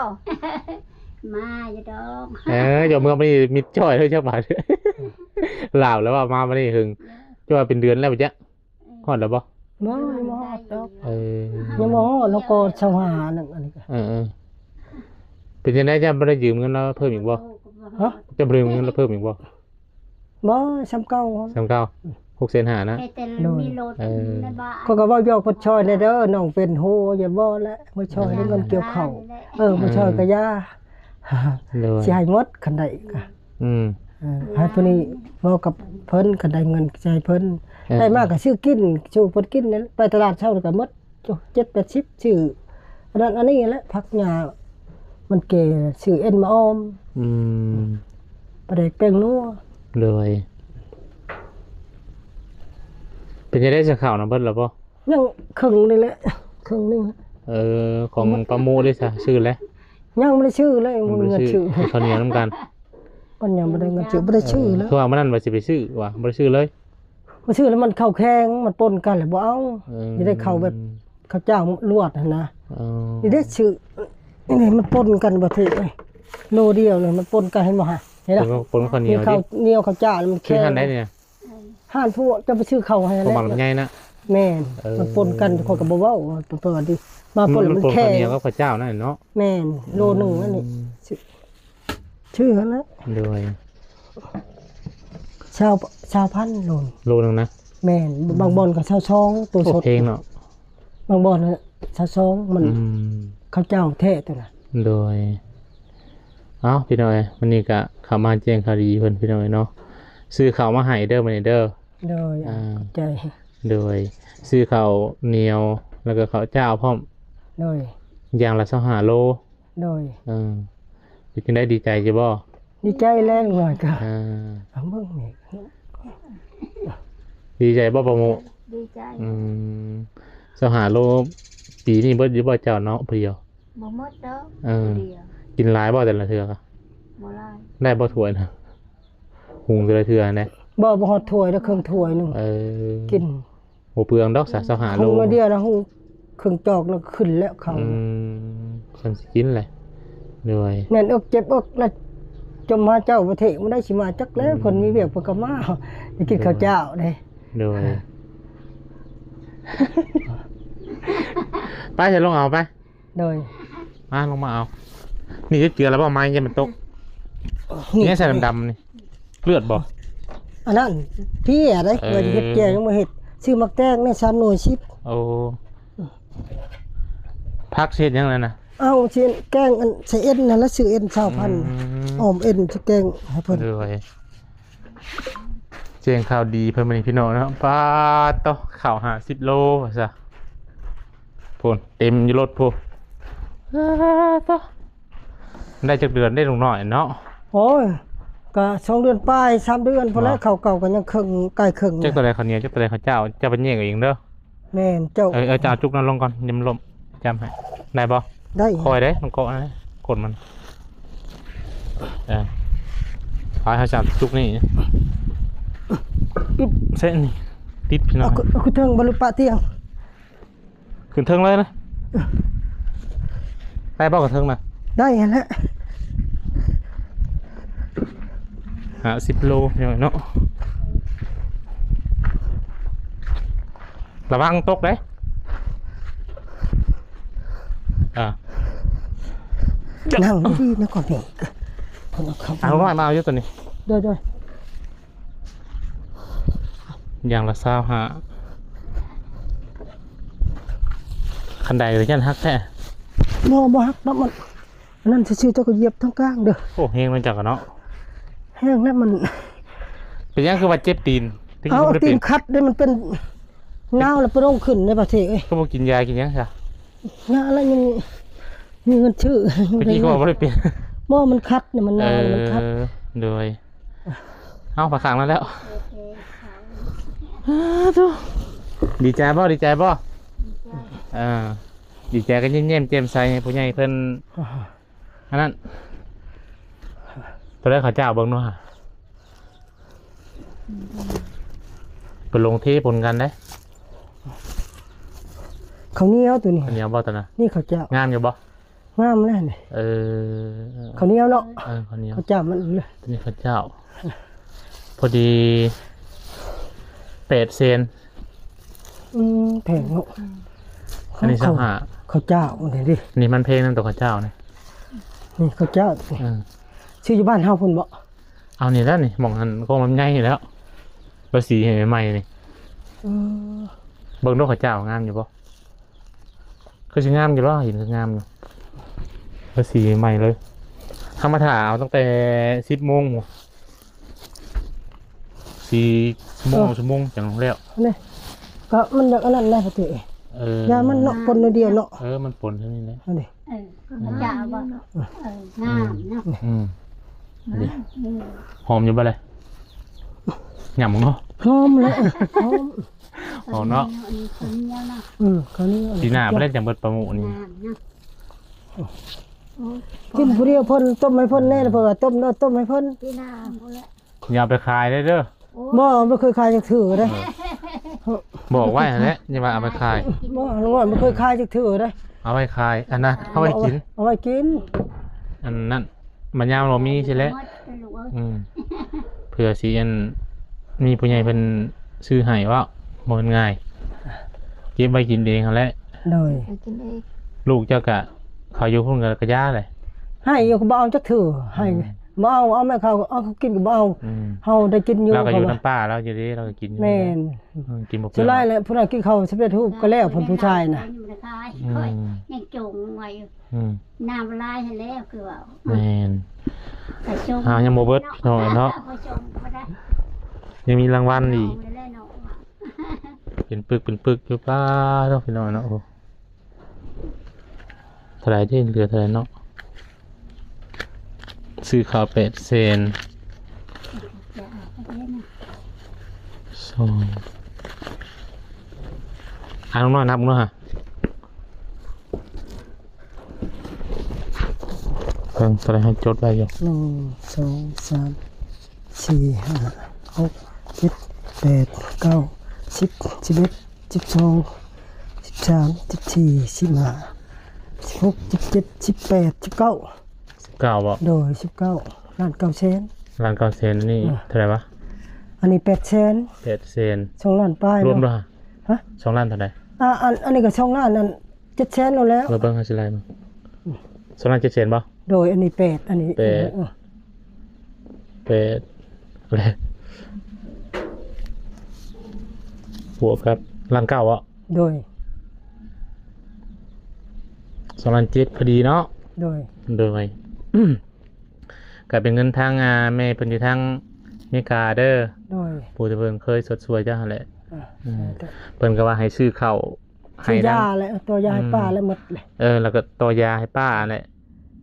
ມາຢູ່ດອກ ເອີ ເຈົ້າເມືອບາດນີ້ມິດຈ້ອຍເລີຍຈັກບາດ ລາວແລ້ວວ່າມາບາດນີ້ຫຶງ ເຈົ້າວ່າເປັນເດືອນແລ້ວບໍ່ຈັກ ຮອດແລ້ວບໍ່ ບໍ່ ຍັງບໍ່ຮອດດອກ ເອີ ຍັງບໍ່ຮອດ ແລ້ວກໍຊາວຫ້ານັ້ນ ອັນນີ້ກໍ ເອີໆ ເປັນຈັ່ງໃດ ເຈົ້າບໍ່ໄດ້ຢືມເງິນລາວເພີ່ມອີກບໍ່ ຮະ ເຈົ້າບໍ່ໄດ້ຢືມເງິນລາວເພີ່ມອີກບໍ່ ບໍ່ ສ່ຳເກົ່າ ສ່ຳເກົ່າ ຫົກແສນຫ້ານະ ໂດຍ ເອີ ຂ້ອຍກໍເວົ້າຢອກເພິ່ນຊ່ອຍແດ່ເດີ ນ້ອງເປັນໂຫ ຢ່າບໍ່ແຫຼະ ມາຊ່ອຍເລື່ອງເງິນກ່ຽວເຂົ້າ ເອີ ມາຊ່ອຍກໍຢ່າ ໂດຍ ຊິໃຫ້ໝົດ ຄັນໄດ້ກໍ ອືມ ເອີ ໃຫ້ຜູ້ນີ້ເວົ້າກັບເພິ່ນ ຄັນໄດ້ເງິນຊິໃຫ້ເພິ່ນ ເອີ ໄດ້ມາກໍຊື້ກິນ ສູ່ເພິ່ນກິນນັ້ນ ໄປຕະຫຼາດເຊົ້າກໍໝົດ ເຈັດແປດສິບ ຊື້ອັນນັ້ນອັນນີ້ແຫຼະ ຜັກຫຍ້າມັນແກ່ ຊື້ເອັນມາອອມ ອືມ ປາແດກແປ້ງນົວ ໂດຍ ເປັນຈັ່ງໃດ ຊະ ເຂົ້ານຳເບິດແລ້ວບໍ່ ຍັງເຄິ່ງໜຶ່ງແຫຼະ ເຄິ່ງໜຶ່ງ ເອີ ຂອງປ້າໂມເດ້ຊະ ຊື້ແລ້ວ ຍັງບໍ່ໄດ້ຊື້ເລີຍ ຍັງບໍ່ໄດ້ຊື້ ບໍ່ມີເງິນຊື້ ເຂົ້າໜຽວນຳກັນ ມັນຍັງບໍ່ໄດ້ເງິນຊື້ ບໍ່ໄດ້ຊື້ເລີຍ ເອີ ຄືວ່າມື້ນັ້ນວ່າຊິໄປຊື້ວ່າ ບໍ່ໄດ້ຊື້ເລີຍ ບໍ່ຊື້ແລ້ວ ມັນເຂົ້າແຂງ ມັນປົນກັນແລ້ວບໍ່ເອົາ ເອີ ຊິໄດ້ເຂົ້າແບບເຂົ້າຈ້າວລວດຫັ້ນນະ ເອີ ນີ້ເດ້ຊື້ ນີ້ມັນປົນກັນບໍ່ຖືກເອີຍ ໂລດຽວນີ້ມັນປົນກັນ ເຫັນບໍ່ຮະ ເຫັນບໍ່ ປົນ ປົນເຂົ້າໜຽວ ເຂົ້າໜຽວເຂົ້າຈ້າວ ມັນແຂງ ຊື້ຫັ້ນໄດ້ນີ້ ຮ້ານພວກເຈົ້າໄປຊື້ເຂົ້າໃຫ້ ພວກໝາກລຳໄຍນະ ແມ່ນ ເອີ ມັນປົນກັນ ຂ້ອຍກໍບໍ່ເວົ້າ ເປີດໆ ມາປົນແລ້ວມັນແຂງ ມັນປົນເຂົ້າໜຽວກັບເຂົ້າຈ້າວນັ້ນເນາະ ແມ່ນ ໂລໜຶ່ງນັ້ນນີ້ ອືມ ຊື້ ຊື້ຫັ້ນແຫຼະ ໂດຍ ຊາວ ຊາວພັນໂລ ໂລໜຶ່ງນະ ແມ່ນ ອືມ ບາງບ່ອນກໍຊາວສອງ ໂຕສົດ ໂອ້ ແພງເນາະ ບາງບ່ອນຊາວສອງ ມັນ ອືມ ເຂົ້າເຈົ້າແທ້ຕົວນັ້ນ. ໂດຍ ເອົ້າ ພີ່ນ້ອງເອີຍ ມື້ນີ້ກະເຂົ້າມາແຈ້ງຂ່າວດີເພິ່ນ ພີ່ນ້ອງເອີຍເນາະ ຊື້ເຂົ້າມາໃຫ້ເດີມື້ນີ້ເດີ. ໂດຍ ອ່າ ຂອບໃຈ. ໂດຍ ຊື້ເຂົ້າໜຽວ ແລ້ວກໍເຂົ້າຈ້າວພ້ອມ. ໂດຍ ຢ່າງລະຊາວຫ້າໂລ. ໂດຍ ເອີ ເປັນຈັ່ງໃດ ດີໃຈຢູ່ບໍ່? ດີໃຈແລ້ວ ນ້ອຍກໍ ອ່າ ເອົາເບິ່ງນີ້ ດີໃຈບໍ່ປ້າໝູ? ດີໃຈ. ອືມ ຊາວຫ້າໂລ ປີນີ້ເບິດຢູ່ບໍ່ເຈົ້າເນາະ ຜູ້ດຽວ? ບໍ່ໝົດດອກ. ເອີ ຜູ້ດຽວ ກິນຫຼາຍບໍ່ແຕ່ລະເທື່ອ? ບໍ່ຫຼາຍ. ໄດ້ບໍ່ຖ້ວຍນະ? ຫຸງແຕ່ລະເທື່ອນະ? ບໍ່ ບໍ່ຮອດຖ້ວຍດອກ ເຄິ່ງຖ້ວຍໜຶ່ງ. ເອີ ກິນ ບໍ່ເປືອງດອກສະ ຊາວຫ້າໂລ ຫຸງໜ້ອຍດຽວນະ ຫຸງເຄິ່ງຈອກນະ ຂຶ້ນແລ້ວເຂົ້າ. ອືມ ເພິ່ນຊິກິນແຫຼະ. ໂດຍ ແໜ້ນເອິກເຈັບເອິກລະ ຈົ່ມຫາເຈົ້າປະເທດບໍ່ໄດ້ ຊິມາຈັກແລ້ວ. ອືມ ເພິ່ນມີວຽກເພິ່ນກໍມາ ໄປກິນ ໂດຍ ເຂົ້າເຈົ້າເດ້. ໂດຍ ໄປ ຈະລົງເອົາໄປ. ໂດຍ ມາ ລົງມາເອົາ. ນີ້ເຈື່ອແລ້ວບໍ່? ໄມ້ຍັງມັນຕົກ. ນີ້ ນີ້ໃສ່ດຳໆນີ້ ເລືອດບໍ່? ອັນນັ້ນເພຍໄດ໋. ເອີ ວ່າຊິເຮັດແກງຍັງບໍ່ເຮັດ. ຊື້ໝາກແຕງໃນສາມໜ່ວຍສິບ. ໂອ້ ຜັກຊິເຮັດຫຍັງນັ້ນນະ? ເອົາຊິແກງອັນໃສ່ເອັນນັ້ນລະ ຊື້ເອັນຊາວພັນ. ອືມ ອ້ອມເອັນຊິແກງໃຫ້ເພິ່ນ. ໂດຍ ແຈ້ງຂ່າວດີເພິ່ນມື້ນີ້ ພີ່ນ້ອງເນາະ. ປາດໂຕ ເຂົ້າຫ້າສິບໂລວ່າຊະ. ພຸ້ນ ເຕັມຢູ່ລົດພຸ້ນ. ປາດໂຕ ໄດ້ຈັກເດືອນເດ້ ລຸງນ້ອຍເນາະ? ໂອ້ຍ ກະສອງເດືອນປາຍ ສາມເດືອນພຸ້ນແຫຼະ. ບໍ່ ເຂົ້າເກົ່າກໍຍັງເຄິ່ງ ໃກ້ເຄິ່ງ. ຈັກໂຕໃດເຂົ້າໜຽວ ຈັກໂຕໃດເຂົ້າເຈົ້າ ເຈົ້າໄປແຍກເອົາເອງເດີ. ແມ່ນເຈົ້າ. ເອີ ເອີ ເຈົ້າເອົາຈຸກນັ້ນລົງກ່ອນ ຢ່າມັນລົ້ມ ຈ້ຳໃຫ້. ໄດ້ບໍ່? ໄດ້. ຄ່ອຍເດ້ ມັນເກາະນະ ກົ້ນມັນ. ເອີ ໄປ ເຮົາຈະເອົາຈຸກນີ້ ອຶບ ເສັ້ນນີ້ຕິດ ພີ່ນ້ອງ. ເອົາຂຶ້ນ ເອົາຂຶ້ນເທິງບໍ່ ຫຼືປະຕຽງ? ຂຶ້ນເທິງເລີຍນະ. ໄດ້ບໍ່ຂຶ້ນເທິງນະ? ໄດ້ຫັ້ນແຫຼະ. ຫ້າສິບໂລ ພີ່ນ້ອງເນາະ. ລະວັງຕົກເດ້. ອ່າ ນັ່ງດີໆນະ ກ່ອນນີ້ ເພິ່ນເອົາເຂົ້າ. ເອົາ ນ້ອຍມາເອົາຢູ່ຕົວນີ້. ໂດຍໆ. ຢ່າງລະຊາວຫ້າ. ຄັນໄດກໍຢ້ານຫັກແທ້. ບໍ່ ບໍ່ຫັກດອກ ມັນ ອັນນັ້ນຊື່ໆ ເຈົ້າກໍຢຽບທາງກາງເດີ. ໂອ້ ແຮງມັນຈັກເນາະ. ແຮງແລ້ວມັນ ເປັນຫຍັງຄືວ່າເຈັບຕີນ? ຕະກີ້ ເອົາ ບໍ່ໄດ້ເປັນ ຕີນຂັດເດ້ ມັນເປັນ ໜາວແລ້ວປະໂດງຂຶ້ນໃນປະເທດເອີຍ. ກໍບໍ່ກິນຢາກິນຫຍັງຊະ? ຍາແລ້ວຍັງມີເງິນຊື້. ຕະກີ້ກໍບໍ່ໄດ້ເປັນ. ບໍ່ ມັນຂັດນະ ມັນໜາວ ເອີ ມັນຂັດ. ໂດຍ. ເອົາ ພາຂ້າງມາແລ້ວ. ໂອ້ໂຫ ດີໃຈບໍ່? ດີໃຈບໍ່? ເອີ ດີໃຈກໍຍິ້ມແຍ້ມແຈ່ມໃສໃຫ້ຜູ້ໃຫຍ່ເພິ່ນ. ອັນນັ້ນ ໂຕໃດເຂົ້າເຈົ້າເບິ່ງດູຫາ ໄປລົງເທປົນກັນເດ້. ເຂົ້າໜຽວໂຕນີ້. ເຂົ້າໜຽວບໍ່ໂຕນັ້ນ? ນີ້ເຂົ້າເຈົ້າ. ງາມຢູ່ບໍ່? ງາມແລ້ວນີ້. ເອີ ເຂົ້າໜຽວເນາະ. ເອີ ເຂົ້າໜຽວ. ເຂົ້າເຈົ້າມັນ ໂຕນີ້ເຂົ້າເຈົ້າ. ພໍດີແປດແສນ. ອືມ ແພງເນາະ. ອັນນີ້ຊາວຫ້າ. ເຂົ້າເຈົ້ານີ້ເດ້. ນີ້ມັນແພງນຳໂຕເຂົ້າເຈົ້ານີ້. ນີ້ເຂົ້າເຈົ້າ. ເອີ ຊື້ຢູ່ບ້ານເຮົາພຸ້ນບໍ່? ເອົານີ້ແຫຼະນີ້ ໝ່ອງຫັ້ນຂອງລຳໄຍນີ້ແຫຼະ ລາວສີໃຫ້ໃໝ່ໆນີ້. ເອີ ເບິ່ງດູເຂົ້າເຈົ້າງາມຢູ່ບໍ່? ຄືຊິງາມຢູ່ດອກ ເຫັນຄືງາມຢູ່ ລາວສີໃໝ່ເລີຍ. ເຮົາມາຖ້າເອົາຕັ້ງແຕ່ສິບໂມງພຸ້ນ ສີ່ຊົ່ວໂມງ ເອີ ຊົ່ວໂມງຈັ່ງແລ້ວ. ນີ້ກໍມັນຢາກອັນນັ້ນແຫຼະ ປະຕິ. ເອີ ຢ້ານມັນເນາະ ປົນໜ້ອຍດຽວເນາະ. ເອີ ມັນປົນເທົ່ານີ້ແຫຼະ. ອັນນີ້ ເອີ ເຂົາເຈົ້າບໍ່ ເອີ ງາມເນາະ. ອືມ ນີ້ ຫອມຢູ່ບໍ່ລະ? ຫຍ້ຳເນາະ. ຫອມແຫຼະ ຫອມ ຫອມເນາະ. ອັນນີ້ເຂົ້າໜຽວເນາະ. ອືມ ເຂົ້າໜຽວ. ປີໜ້າພຸ້ນແຫຼະຈັ່ງເບິດປາໝູນີ້. ງາມເນາະ. ໂອ້ຍ ກິນຜູ້ດຽວເພິ່ນ ຕົ້ມໃຫ້ເພິ່ນແດ່ ເພິ່ນວ່າຕົ້ມເນາະ ຕົ້ມໃຫ້ເພິ່ນ. ປີໜ້າພຸ້ນແຫຼະ. ຢ່າເອົາໄປຂາຍເດີ. ບໍ່ ບໍ່ເຄີຍຂາຍຈັກເທື່ອເດ້. ບອກໄວ້ຫັ້ນແຫຼະ ຢ່າວ່າເອົາໄປຂາຍ. ບໍ່ ລຸງນ້ອຍບໍ່ເຄີຍຂາຍຈັກເທື່ອເດ້. ເອົາໄວ້ຂາຍ ອັນນັ້ນ ເອົາໄວ້ກິນ ເອົາໄວ້ກິນ. ອັນນັ້ນ ມັນຍາມບໍ່ມີຊີ້ແຫຼະ. ອືມ ເພື່ອຊິ ອັນ ມີຜູ້ໃຫຍ່ເພິ່ນຊື້ໃຫ້ເວົ້າ ບໍ່ແມ່ນງ່າຍ ເກັບໄວ້ກິນເອງຫັ້ນແຫຼະ. ໂດຍ ລູກເຈົ້າກະ ເຂົາຢູ່ພຸ້ນກະ ກະຢ່າແຫຼະ. ໃຫ້ຢູ່ກໍບໍ່ເອົາຈັກເທື່ອ ໃຫ້ ອືມ. ບໍ່ເອົາ ເອົາແມ່ເຂົາ ເອົາເຂົາກິນກໍບໍ່ເອົາ ອືມ ເຮົາໄດ້ກິນຢູ່ ລາວກໍຢູ່ນຳປ້າລາວຢູ່ເດ້ ລາວກໍກິນຢູ່ ແມ່ນ ເອີ ກິນບໍ່ເປັນ ສ່ວນຫຼາຍແລ້ວ ຜູ້ນັ້ນກິນເຂົ້າສຳເລັດຮູບກໍແລ້ວ ເພິ່ນຜູ້ຊາຍນະ ອືມ ຍັງຈົ່ງໄວ້ຢູ່ ອືມ ນ້ຳລາຍຫັ້ນແຫຼະຄືວ່າ ແມ່ນ ກະຊົງ ຫາຍັງບໍ່ເບິດ ເນາະ ພີ່ນ້ອງເນາະ ກະຊົງບໍ່ໄດ້ ຍັງມີລາງວັນອີກ ເອົາແລ້ວເນາະ ເປັນປຶກເປັນປຶກຢູ່ ປ້າດເນາະ ພີ່ນ້ອງເນາະ ໂອ້ ເທົ່າໃດເດ້ ເຫຼືອເທົ່າໃດເນາະ ຊື້ເຂົ້າແປດແສນ ສອງ ອ່າ ນ້ອງນ້ອຍນັບເນາະ ເບິ່ງ ເທົ່າໃດ ໃຫ້ຈົດໄວ້ຢູ່ ໜຶ່ງ ສອງ ສາມ ສີ່ ຫ້າ ຫົກ ເຈັດ ແປດ ເກົ້າ ສິບ ສິບເອັດ ສິບສອງ ສິບສາມ ສິບສີ່ ສິບຫ້າ ສິບຫົກ ສິບເຈັດ ສິບແປດ ສິບເກົ້າ ສິບເກົ້າບໍ່? ໂດຍ ສິບເກົ້າ ລ້ານເກົ້າແສນ ລ້ານເກົ້າແສນ ອັນນີ້ ເອີ ເທົ່າໃດວະ? ອັນນີ້ແປດແສນ ແປດແສນ ສອງລ້ານປາຍ ລວມ ເນາະ ແລ້ວຫະ? ສອງລ້ານເທົ່າໃດ? ອ່າ ອັນ ອັນນີ້ກໍສອງລ້ານ ອັນ ເຈັດແສນໂລດແລ້ວ ເບິ່ງ ເບິ່ງ ເຮົາຊິໄລ່ເບິ່ງ ສອງລ້ານເຈັດແສນບໍ່? ໂດຍ ອັນນີ້ແປດ ອັນນີ້ ແປດ ເອີ ແປດ ບວກກັບລ້ານເກົ້າບໍ່? ໂດຍ ສອງລ້ານເຈັດພໍດີເນາະ ໂດຍ ໂດຍ ກໍເປັນເງິນທາງ ອ່າ ແມ່ເພິ່ນຢູ່ທາງອາເມລິກາເດີ ໂດຍ ຜູ້ທີ່ເພິ່ນເຄີຍຊົດຊ່ວຍເຈົ້າຫັ້ນແຫຼະ ອ່າ ອືມ ເພິ່ນກໍວ່າໃຫ້ຊື້ເຂົ້າ ໃຫ້ ຊື້ຢາ ນຳ ແລະ ຕໍ່ຢາໃຫ້ ອືມ ປ້າ ແລະ ໝົດແຫຼະ ເອີ ແລ້ວກໍຕໍ່ຢາໃຫ້ປ້າແຫຼະ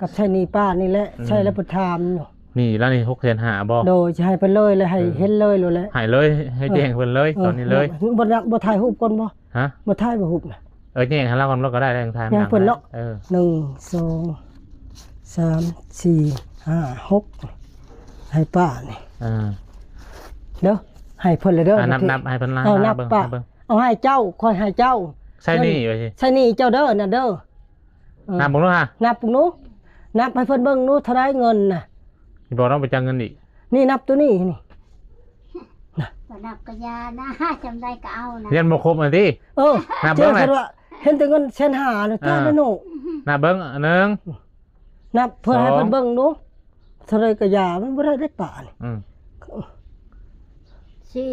ກັບໃຊ້ໜີ້ປ້ານີ້ແຫຼະ ອືມ ໃຊ້ແລ້ວເພິ່ນຖາມຢູ່ ໜີ້ລາວນີ້ຫົກແສນຫ້າບໍ່? ໂດຍ ຊິໃຫ້ເພິ່ນເລີຍ ແລະ ໃຫ້ ເອີ ເຫັນເລີຍໂລດແຫຼະ ໃຫ້ເລີຍ ໃຫ້ແຈ້ງເພິ່ນເລີຍ ເອີ ຕອນນີ້ເລີຍ ບໍ່ ບໍ່ຖ່າຍຮູບກ່ອນບໍ່? ຮະ? ບໍ່ຖ່າຍບໍ່ຮູບນະ? ເອີ ແຍກໃຫ້ລາວກ່ອນ ລາວກໍໄດ້ ແຍກໃຫ້ເພິ່ນເນາະ ເອີ ໜຶ່ງ ສອງ ສາມ ສີ່ ຫ້າ ຫົກ ໃຫ້ປ້ານີ້ ອ່າ ເດີ ໃຫ້ເພິ່ນເລີຍເດີ ອ່າ ນັບ ນັບໃຫ້ເພິ່ນ ເອີ ນັບ ເບິ່ງ ປ້າ ເບິ່ງ ເອົາໃຫ້ເຈົ້າ ຂ້ອຍໃຫ້ເຈົ້າ ໃຊ້ໜີ້ໄວ້ ໃຊ້ໜີ້ເຈົ້າເດີ ນັ້ນເດີ ເອີ ນັບເບິ່ງດູຫາ ນັບເບິ່ງດູ ນັບໃຫ້ເພິ່ນເບິ່ງດູ ເທົ່າໃດເງິນນະ ບໍ່ຕ້ອງໄປຈັກເງິນອີກ ນີ້ນັບໂຕນີ້ນີ້ ບໍ່ນັບກໍຢ່ານະ ຈຳໄດ້ກໍເອົານະ ຍັງບໍ່ຄົບອັນຕິ ເອີ ນັບເບິ່ງ ເຈົ້າວ່າເຫັນແຕ່ເງິນແສນຫ້ານະ ອ່າ ຕາຍແລ້ວເນາະ ນັບເບິ່ງ ໜຶ່ງ ນັບເພື່ອໃຫ້ເພິ່ນເບິ່ງດູ ເທົ່າໃດກໍຢ່າ ມັນບໍ່ໄດ້ເດ້ປ້ານີ້ ອືມ ສີ່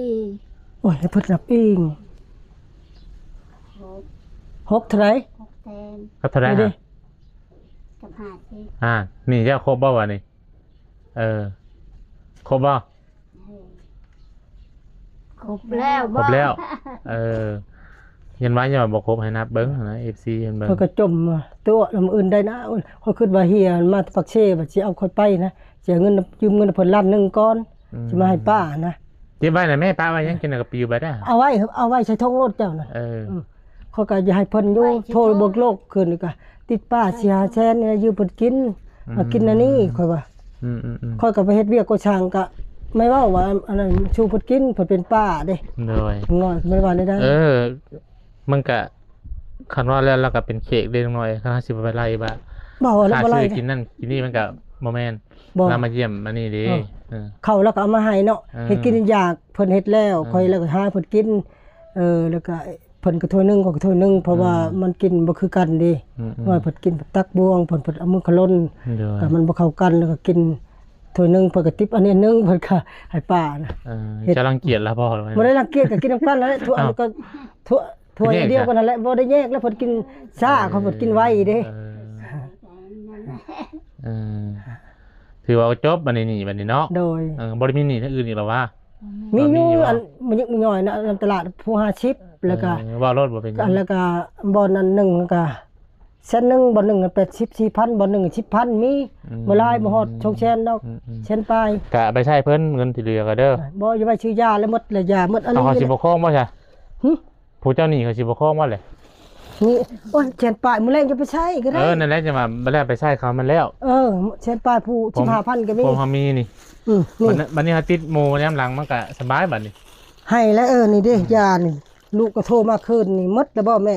ໂອ້ຍ ໃຫ້ເພິ່ນນັບເອງ ຫົກ ຫົກເທົ່າໃດ? ຫົກແສນ ກັບເທົ່າໃດ? ນີ້ເດ້ ຫາ ກັບຫ້າສິບ ອ່າ ນີ້ເຈົ້າຄົບບໍ່ບາດນີ້? ເອີ ຄົບບໍ່? ເອີ ຄົບແລ້ວ ຄົບແລ້ວ ເອີ ຍັງວ່າຍັງບໍ່ຄົບ ໃຫ້ນັບເບິ່ງຫັ້ນນະ ເອັຟຊີ ເພິ່ນເບິ່ງ ເພິ່ນກໍຈົ່ມຕົວະລຳອື່ນໄດ້ນະ ຂ້ອຍຄິດວ່າເຮຍມາແຕ່ປາກເຊ ວ່າຊິເອົາຂ້ອຍໄປນະ ຊິເອົາເງິນ ຢືມເງິນເພິ່ນລ້ານໜຶ່ງກ່ອນ ອືມ ຊິມາໃຫ້ປ້ານະ ເກັບໄວ້ນະແມ່ ປະໄວ້ຫຍັງ ກິນແລ້ວກໍປິວໄປເດີ້ ເອົາໄວ້ ເອົາໄວ້ໃສ່ຖົງລົດເຈົ້ານະ ເອີ ອືມ ຂ້ອຍກໍຢາກໃຫ້ເພິ່ນຢູ່ ໂທບອກໂລກຂຶ້ນກໍ ຕິດປ້າສີ່ຫ້າແສນນີ້ ຢືມເພິ່ນກິນ ອືມ ມາກິນອັນນີ້ ຂ້ອຍວ່າ ອືມໆໆ ຂ້ອຍກໍໄປເຮັດວຽກກໍ່ສ້າງ ກໍໄມ່ເວົ້າວ່າອັນນັ້ນ ສູ່ເພິ່ນກິນ ເພິ່ນເປັນປ້າເດ້ ໂດຍ ນ້ອຍກໍບໍ່ໄດ້ວ່າແນວໃດ ເອີ ມັນກະ ຄັນວ່າແລ້ວ ລາວກໍເປັນເຂກເດ້ນ້ອງນ້ອຍ ຄັນເຮົາຊິໄປໄລ່ວ່າ ບໍ່ ລາວບໍ່ໄລ່ ຄ່າຊື້ກິນນັ້ນກິນນີ້ ມັນກະບໍ່ແມ່ນ ບໍ່ ລາວມາຢ້ຽມອັນນີ້ເດ້ ເອີ ເອີ ເຂົ້າລາວກໍເອົາມາໃຫ້ເນາະ ເອີ ເຮັດກິນຢາກ ເພິ່ນເຮັດແລ້ວ ເອີ ຂ້ອຍລາວກໍຫາເພິ່ນກິນ ເອີ ແລ້ວກໍເພິ່ນກໍຖ້ວຍໜຶ່ງ ຂ້ອຍກໍຖ້ວຍໜຶ່ງ ເພາະວ່າ ເອີ ມັນກິນບໍ່ຄືກັນເດ້ ອືມໆ ວ່າເພິ່ນກິນຕັກບວງ ເພິ່ນ ເພິ່ນເອົາມືຂະຫຼົ່ນ ໂດຍ ກໍມັນບໍ່ເຂົ້າກັນ ແລ້ວກໍກິນ ຖ້ວຍໜຶ່ງ ເພິ່ນກໍຕິບອັນນີ້ອັນໜຶ່ງ ເພິ່ນກໍໃຫ້ປ້ານະ ເອີ ເຮັດ ເຈົ້າລັງກຽດລາວບໍ່? ບໍ່ໄດ້ລັງກຽດ ກໍກິນນຳກັນນັ້ນແຫຼະ ຖ້ວຍ ອ້າວ ອັນນີ້ກໍຖ້ວຍ ຖ້ວຍອັນດຽວກັນນັ້ນແຫຼະ ບໍ່ໄດ້ແຍກ ແລ້ວເພິ່ນກິນຊ້າ ເອີ ເຂົາເພິ່ນກິນໄວເດ້ ເອີ ເອີ ຖືວ່າຈົບບັດນີ້ ໜີ້ບັດນີ້ເນາະ ໂດຍ ເອີ ບໍ່ໄດ້ມີໜີ້ທາງອື່ນອີກແລ້ວຫວາ? ມີຢູ່ ບໍ່ມີຫວາ? ອັນມັນຍິກມັນຍ່ອຍນະ ນຳຕະຫຼາດຜູ້ຫ້າສິບ ແລ້ວກໍ ເອີ ເວົ້າໂລດ ບໍ່ເປັນຫຍັງ ແລ້ວກໍບ່ອນອັນໜຶ່ງ ແລ້ວກໍ ແສນໜຶ່ງ ບ່ອນໜຶ່ງ ແປດສິບສີ່ພັນ ບ່ອນໜຶ່ງ ສິບພັນ ມີ ອືມ ບໍ່ຫຼາຍ ບໍ່ຮອດສອງແສນດອກ ອືມໆ ແສນປາຍ ກະໄປໃຊ້ເພິ່ນ ເງິນທີ່ເຫຼືອກໍເດີ ບໍ່ ຢ່າໄວ້ຊື້ຢາແລ້ວໝົດແລ້ວ ຢາໝົດ ອັນນີ້ ເຂົາຊິບໍ່ຄອງບໍ່ຊະ? ຫຶ? ຜູ້ເຈົ້າໜີ້ເຂົາຊິບໍ່ຄອງບໍ່ແຫຼະ? ນີ້ ໂອ້ຍ ແສນປາຍ ມື້ແລງຈະໄປໃຊ້ກໍໄດ້ ເອີ ນັ້ນແຫຼະ ຈັ່ງວ່າ ບັດແລ້ວໄປໃຊ້ເຂົາມັນແລ້ວ ເອີ ແສນປາຍ ຜູ້ສິບຫ້າພັນກໍມີ ພວກເຮົາມີນີ້ ອືມ ນີ້ ບັດນີ້ ບັດນີ້ເຮົາຕິດໝູ່ຍາມຫຼັງ ມັນກະສະບາຍບັດນີ້ ໃຫ້ແລ້ວ ເອີ ນີ້ເດ້ ອືມ ຢານີ້ ລູກກໍໂທມາຄືນນີ້ ໝົດແລ້ວບໍ່ແມ່?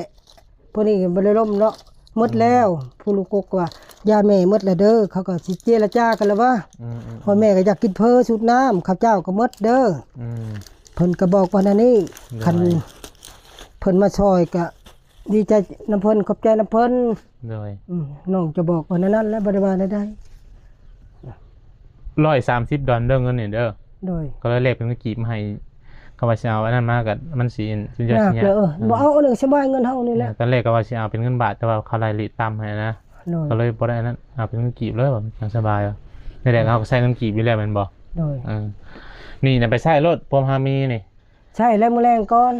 ຜູ້ນີ້ບໍ່ໄດ້ລົມເນາະ ໝົດແລ້ວ ອືມ ຜູ້ລູກກົກວ່າ ຢາແມ່ໝົດແລ້ວເດີ ເຂົາກໍຊິເຈລະຈາກັນແລ້ວວ່າ ອືມໆໆ ພໍ່ແມ່ກໍຢາກກິນເຝີສູດນ້ຳ ເຂົ້າເຈົ້າກໍໝົດເດີ ອືມ ເພິ່ນກໍບອກວ່າແນວນີ້ ໂດຍ ຄັນເພິ່ນມາຊ່ອຍກໍດີໃຈນຳເພິ່ນ ຂອບໃຈນຳເພິ່ນ ໂດຍ ອືມ ນ້ອງຈະບອກວ່າແນວນັ້ນແຫຼະ ບໍ່ໄດ້ວ່າແນວໃດ. ຮ້ອຍສາມສິບດອນເດີ ເງິນນີ້ເດີ. ໂດຍ. ກໍເລີຍແລກເປັນເງິນກີບໃຫ້. ຄຳວ່າຊິເອົາອັນນັ້ນມາກໍມັນຊິ ສຸດຍອດ ຍາກເລີຍ. ເອີ ເອີ ບໍ່ເອົາອັນນັ້ນ ສະບາຍເງິນເຮົານີ້ແຫຼະ. ເອີ ຕອນແລກກໍວ່າຊິເອົາເປັນເງິນບາດ ແຕ່ວ່າເຂົາໄລ່ເຣດຕ່ຳໃຫ້ນະ. ໂດຍ. ກໍເລີຍບໍ່ໄດ້ອັນນັ້ນ ເອົາເປັນເງິນກີບເລີຍ ຈັ່ງສະບາຍ. ນີ້ແຫຼະ ເຮົາກໍໃຊ້ເງິນກີບຢູ່ແລ້ວແມ່ນບໍ່? ໂດຍ. ເອີ ນີ້ນະ ໄປໃຊ້ໂລດ ພວກເຮົາມີນີ້ ໃຊ້ແລ້ວມື້ແລງກ່ອນ.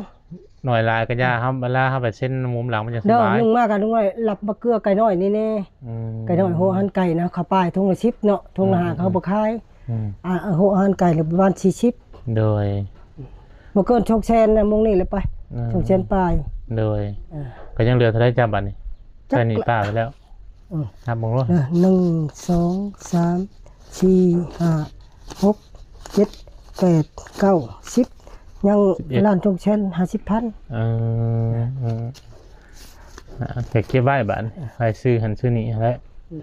ໜ້ອຍຫຼາຍກໍຢ່າ ເຮົາ ເວລາເຮົາໄປເຊັນມຸມຫຼັງມັນຈັ່ງສະບາຍ. ໜຶ່ງມາກໍລຸງນ້ອຍ ລັບມາເກືອໄກ່ນ້ອຍນີ້ແນ່. ອືມ ໄກ່ນ້ອຍ ຫົວອາຫານໄກ່ນະ ເຂົາປາຍຖົງລະສິບເນາະ ຖົງລະຫ້າ ເຂົາບໍ່ຂາຍ. ອືມ ອ່າ ຫົວອາຫານໄກ່ລະປະມານສີ່ສິບ. ໂດຍ. ບໍ່ເກີນສອງແສນນະ ມົງນີ້ລະໄປ. ອືມ ສອງແສນປາຍ. ໂດຍ. ເອີ ກໍຍັງເຫຼືອເທົ່າໃດຈ້າບັດນີ້? ໃຊ້ໜີ້ປ້າໄປແລ້ວ. ອືມ ນັບເບິ່ງໂລດ. ເອີ ໜຶ່ງ ສອງ ສາມ ສີ່ ຫ້າ ຫົກ ເຈັດ ແປດ ເກົ້າ ສິບ ຍັງ ສິບເອັດ ລ້ານສອງແສນຫ້າສິບພັນ. ເອີ ເອີ ເອີ ເກັບໄວ້ບາດ ໄວ້ຊື້ຫັ້ນຊື້ນີ້ຫັ້ນແຫຼະ. ອືມ